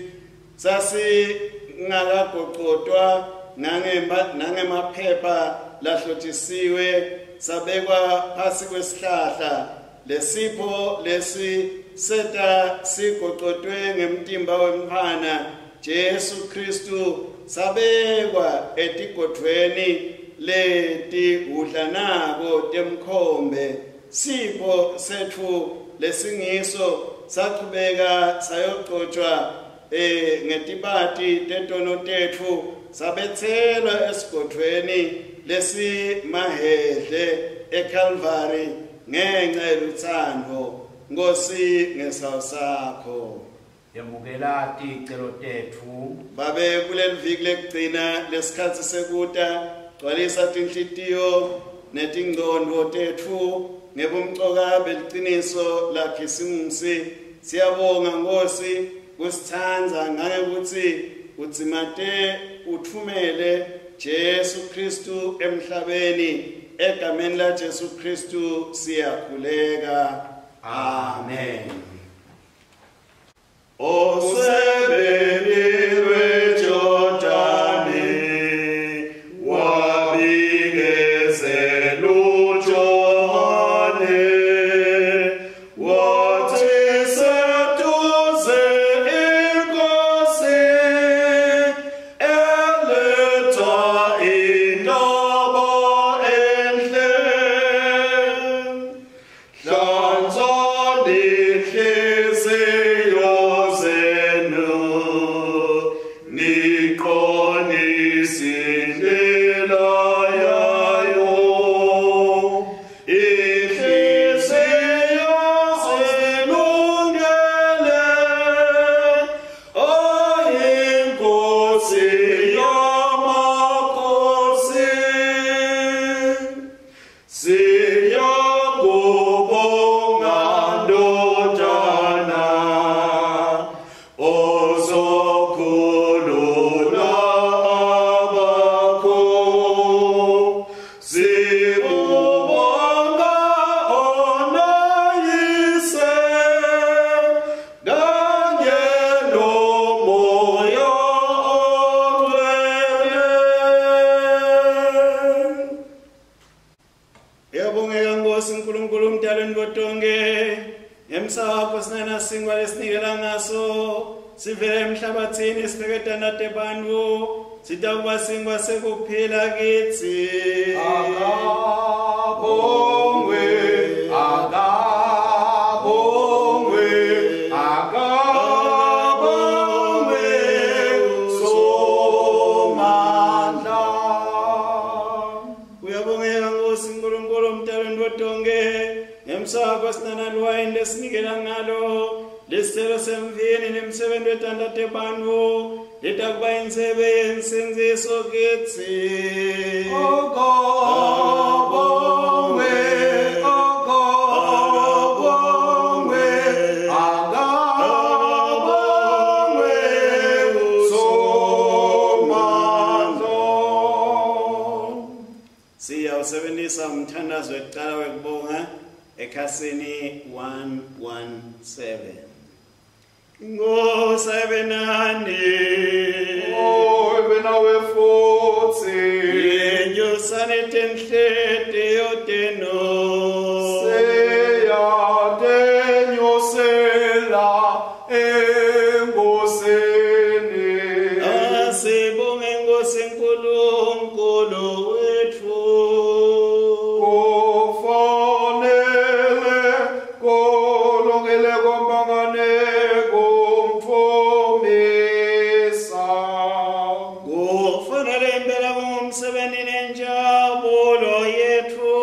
sasingakagocotwa nangemaphepha lahlotjisiwe, sabekwa phasi kwesihlahla. Lesipho lesi seta sigocotwe ngemtimba wemntfwana Jesu Kristu, sabekwa etigodvweni letiwudlanako temkhombe. Sipho setfu lesingiso sachubeka sayogcotshwa ngetibati tetono tetfu, sabetselwa esigodvweni lesimahedle eCalvary ngenxa yeluthando. Nkosi ngesawu sakho. Yemukela ticelo tetfu. Babe, kuleli viki lekugcina lesikhatsi sekuta, gcwalisa tinhlitiyo netingcondvo tetfu ngebumcoka beliciniso laKhisimusi. Siyabonga Nkosi kusithandza ngangekutsi udzimate utfumele Jesu Kristu emhlabeni. Egameni la Jesu Kristu siyakhuleka. Amen. Osebeni lweJordani wabingezela uJohane, wathi seduze inkosi eletha indaba enhle. Hlanzani inhliziyo zenu, niqondise indlela yayo. Inhliziyo zilungele, ayinkosi yamakhosi. Siyakubonga ndodana, ozokhulula abakho. Sikubonga onayise, kanye noMoya oNgcwele. Iyabongeka Nkosi Nkulunkulu umdalweni botonke, ngemsa wakho sinana singwa lesinikela ngaso sivele emhlabathini sibeketana tebantfu, sitakuba singwa sekuphila kitsi. Akabongwe, akabongwe. bantfu litakuba intsebe yensindziso kitsi. Akabongwe, akabongwe, akabongwe Somandla. Siyawusebenzisa umthandazo wekuqala wekubonga ekhasini 117. Inkosi ayibe nani. Oh, ibe nawe futhi. Yenyusani tinhlitiyo tenu. Siyatenyusela eNkosini. Asibonge Inkosi Nkulunkulu wetfu. Kufanele kulungile kombangane kumthumisa. Kufanele impela kungumsebenzi nenjabulo yetfu.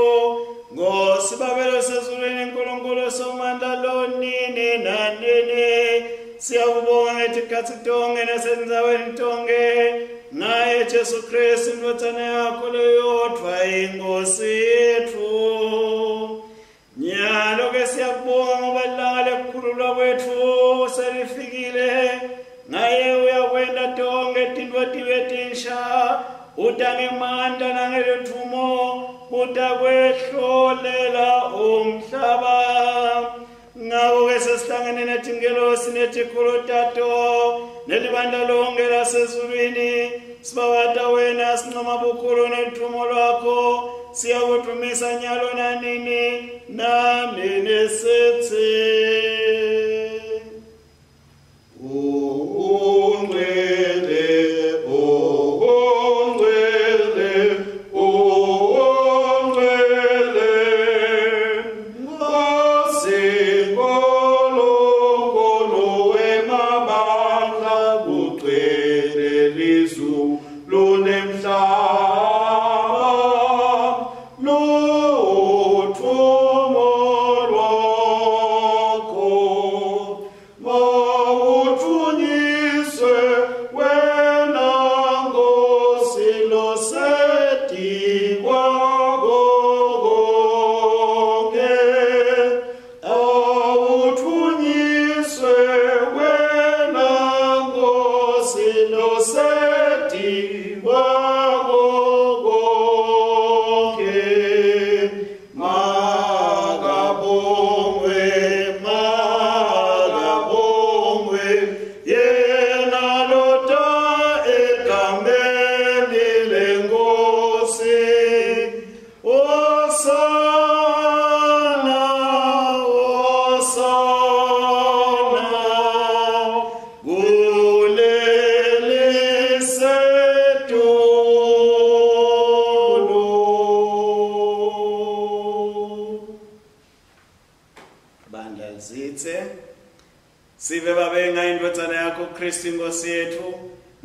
Nkosi Babelo sezulwini Nkulunkulu Somandla lonini nanini. Siyakubonga ngetikhatsi tonkhe nasendzaweni tonkhe ngaye Jesu Kristu indvodzana yakho leyodvwa iNkosi yetfu. Nyalo-ke siyakubonga ngoba ilanga lekukhululwa kwetfu selifikile. Ngaye uyakwenta tonkhe tintfo tibe tinsha, uta ngemandla nangelutfumo, utakwehlolela umhlaba. Ngako-ke sesihlangene netingelosi netikhulu tato nelibandla lonke lasezulwini, sibawata wena sincoma bukhulu nethumo lwakho, siyakudumisa nyalo nanini nanini sithi. Ungcwele, ungcwele, ungcwele, Nkosi Nkulunkulu wemabandla, kugcwele lizulu nemhlaba, lutfumo lwakho. Mawutfunyiswe wena Nkosi losetikwako konke. Awutfunyiswe wena Nkosi losetikwako konke. Makabongwe, makabongwe, yena lota egameni leNkosi. Hosana, hosana, kulelisetulu. Bandla zithe sive babe ngayo indvodzana yakho Kristu iNkosi yetfu,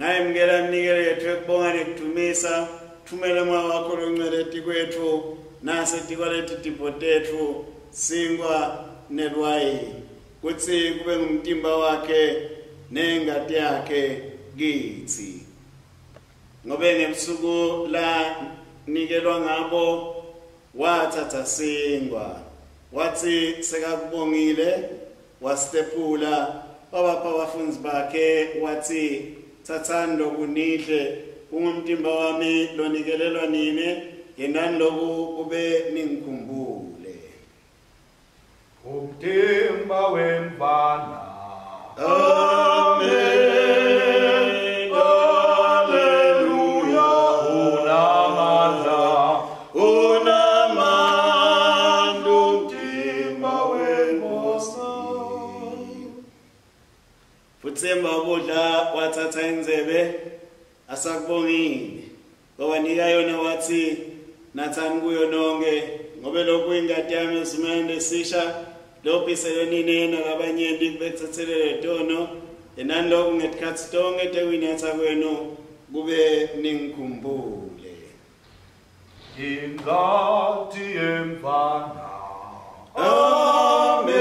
ngayemukela iminikelo yetfu yekubonga nekudumisa, thumele Moya wakho longcwele etikwetfu nasetikwaleti tipho tetfu, sinkwa nelwayini, kutsi kube ngumtimba wakhe nengati yakhe kitsi. Ngobe ngebusuku lanikelwa ngabo wathatha sinkwa, watsi sekakubongile wasitephula, wabapha abafundzi bakhe, watsi tsatsani loku nidle, kungumtimba wami lonikelelwa nine, yentani loku kube ningikhumbule. Umtimba wemvana. Amen. Haleluya, unamandla, Unamandla umtimba weNkosi. Futsi emva kokudla wathatha indzebe asakubongile, wabanika yona watsi natsani kuyo nonke, ngobe lokhu ingati yami esivumelwaneni lesisha lophiselwe nine nalabanyenti kube kutsetselelwe tono. Yenani lokhu ngetikhatsi tonkhe tekuyinatsa kwenu kube ningikhumbule. Ingati yemvana. Amen.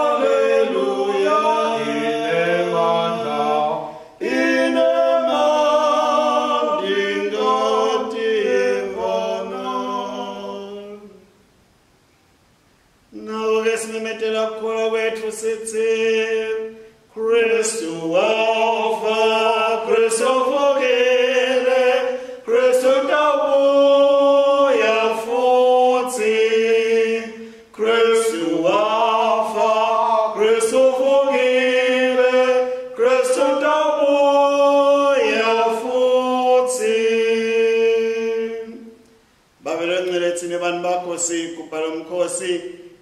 Haleluya, Kristu wafa, Kristu uvukile, Kristu utawubuya futsi. Kristu wafa, Kristu uvukile, Kristu utawubuya futsi. Babe longcwele tsine bantu bakho sigubha lomkhosi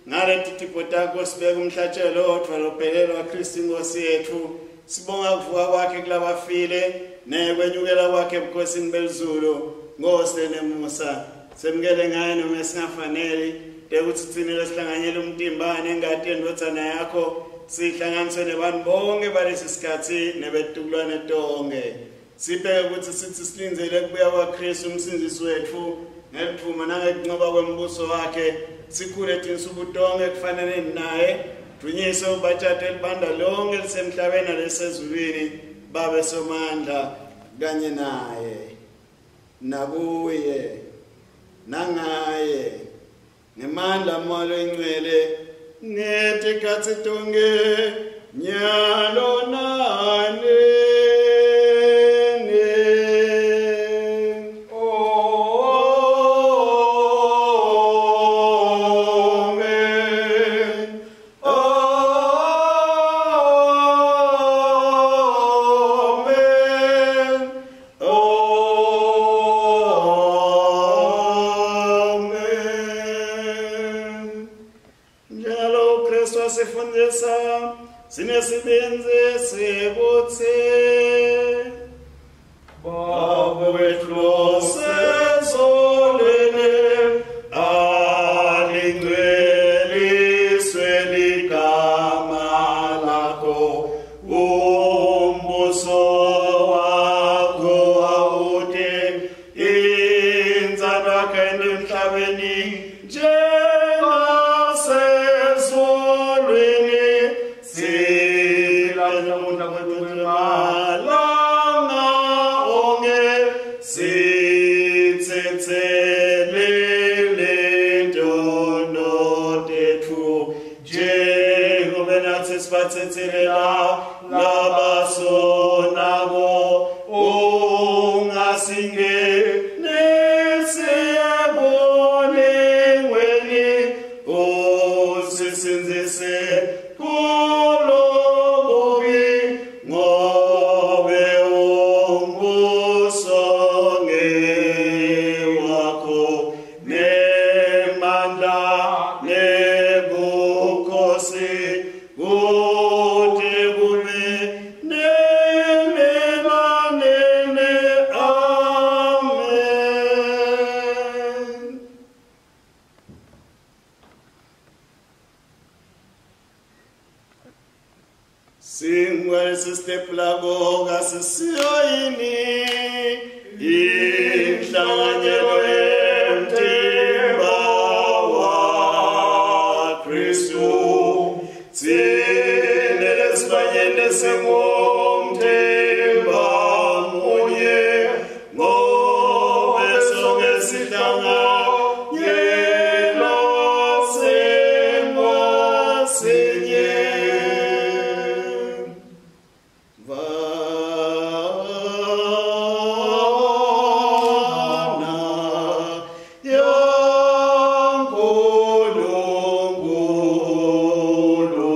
ngaleti tipho takho sibeka umhlatshelo odvwa lophelele waKristu inkosi yetfu. Sibonga kuvuka kwakhe kulabafile nekwenyukela kwakhe ebukhosini belizulu. Nkosi lenemusa, semukele ngaye noma esingafaneli tekutsi tsine lesihlanganyela umtimba nengati yendvodzana yakho sihlanganiswe nebantu bonke balesi sikhatsi nebetukulwane tonke. Sibheke kutsi sithi silindzele kubuya kwaKristu umsindzisi wetfu ngelidvumo nangekuncoba kwembuso wakhe, sikhule tinsuku tonke kufanele naye. Dunyise ubatshate libanda lonke lisemhlabeni nalesezulwini, babe somandla kanye naye nakuye nangaye ngemandla Moya Longcwele ngetikhatsi tonke nyalo nani. Amen. Amen. Amen. Njalo Kristu wasifundisa sinesibindzi sekutsi Baba wethu osezulwini, alingcweliswe ligama lakho, umbuso wakho awute, intsandvo yakho emhlabeni njengasezulwini. Siphe ukudla kwethu kwemalanga onke, sitsetselele tono tetfu njengoba natsi sibatsetselela labasonako, ungasingenisi ekulingweni, usisindzise kulobubi, ngobe umbuso ngewakho nemandla nebukhosi kute kube nini nanini. Amen. Sinkwa lesisitephulako kasisiyo yini inhlanganyelo yemtimba waKristu? Tsine lesibanyene singumtimba munye, ngobe sonke sihlanganyela sinkwa sinye. Vana yaNkulunkulu,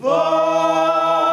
Vana.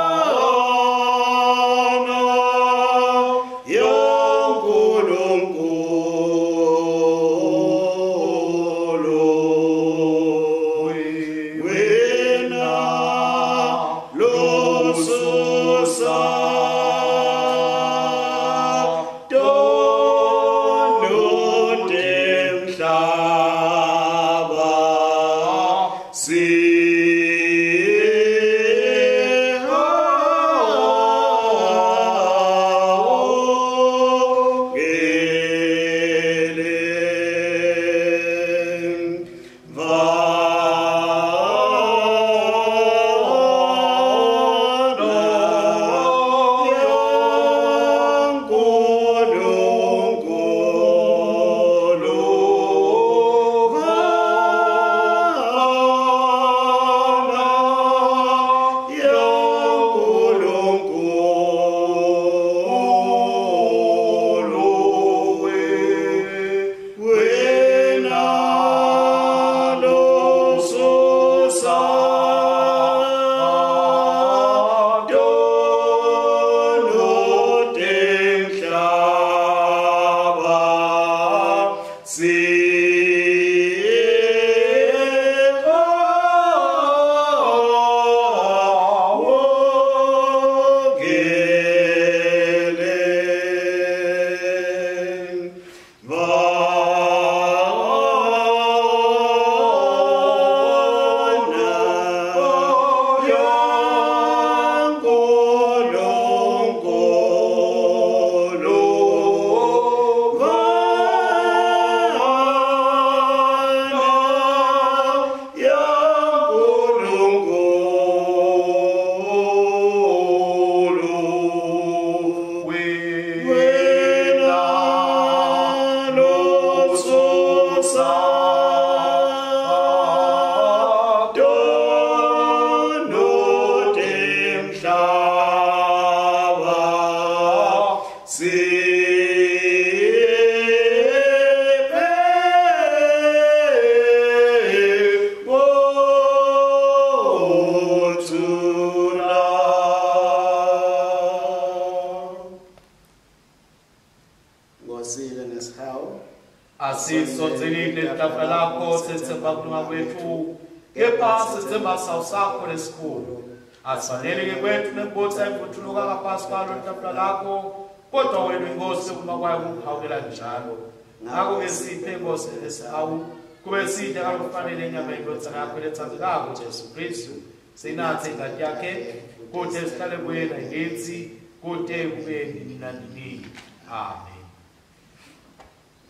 Asisondzeli kuleli lakho sethemba kulunga kwetfu, kepha sethemba sihawu sakho lesikhulu. Asifanele-ke kwetfu nekubotsa imvuthuluka ngaphasi kwalo litafula lakho, kodwa wena inkosi kuma kwayo kukuhawukela njalo. Ngakho-ke siphe inkosi lesihawu, kube sidle ngalokufanele inyama yendvodzana yakho letsandzekako Jesu Kristu. Sinathe ingati yakhe, kute sihlale kuye nakithi, kute kube nini nanini. Amen.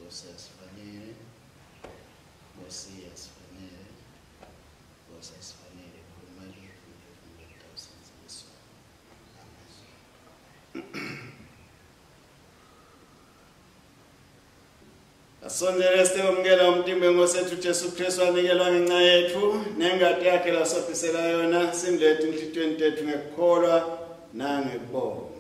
Nkosi asifanele, Nkosi asifanele, Nkosi asifanele, khuluma kithi umphefumulo utawusindziswa. Amen. Asondele sitemukela umtimba wenkosi yethu Jesu Kristu anikelwa ngenxa yetfu nengati yakhe lasophisela yona simlethe enhlitiyweni tetfu ngekukholwa nangekubonga.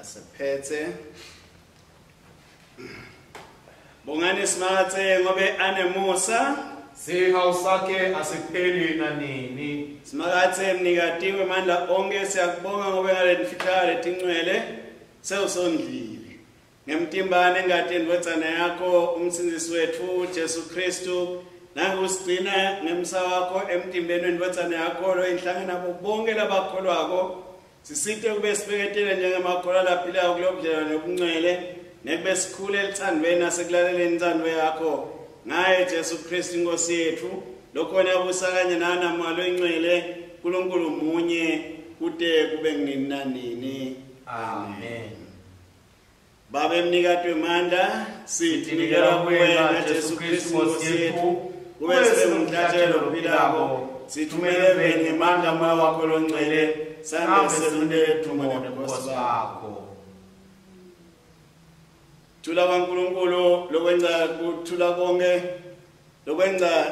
Asephethe. Bongani Simakadze ngobe anemusa. Sihawu sakhe asipheli nanini. Simakadze mnikati wemandla onke, siyakubonga ngobe ngalemfihlakalo letincwele sewusondlile. Ngemtimba nengati yendvodzana yakho umsindzisi wetfu Jesu Kristu, nangusigcina ngemsa wakho emtimbeni wendvodzana yakho loyinhlangana nabo bonke labakholwako. Sisite kube sibeketele njengemakholwa laphilako kulobudlelwane nobuncwele, nekube sikhule elithandweni nasekulaleleni intsandvo yakho. Ngaye Jesu Kristu inkosi yetfu, lokhona abusa kanye naNamoya loyincwele, Nkulunkulu munye kute kube nini nanini. Amen. Babe mnikati wemandla, sitinikela kuwe ngaJesu Kristu inkosi yetfu, kube singumhlatshelo lophilako, sithumele eveni ngemandla moya wakho longcwele, sambe selunde dumo nebukhosi bakho. Thula kwaNkulunkulu lokwenza kuthula konke, lokwenza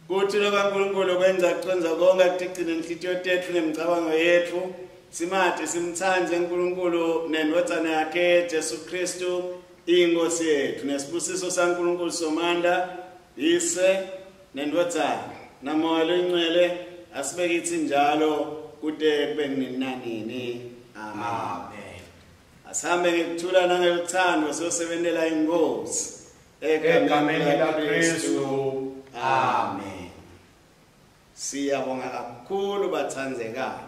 Kuthula kwaNkulunkulu lokwenza kucondza konke kutigcine inhlitiyo tetfu nemicabango yetfu, simati simtsandze uNkulunkulu nendvodzana yakhe Jesu Kristu inkosi yetfu. Nesibusiso saNkulunkulu Somandla, Yise nendvodzana naMoya loyiNgcwele asibe kitsi njalo kute kube nini nanini. Amen. Amen. Asihambe ngekuthula nangeluthando siyosebentela inkosi. Egameni laKristu. Amen. Siyabonga kakhulu batsandzekako.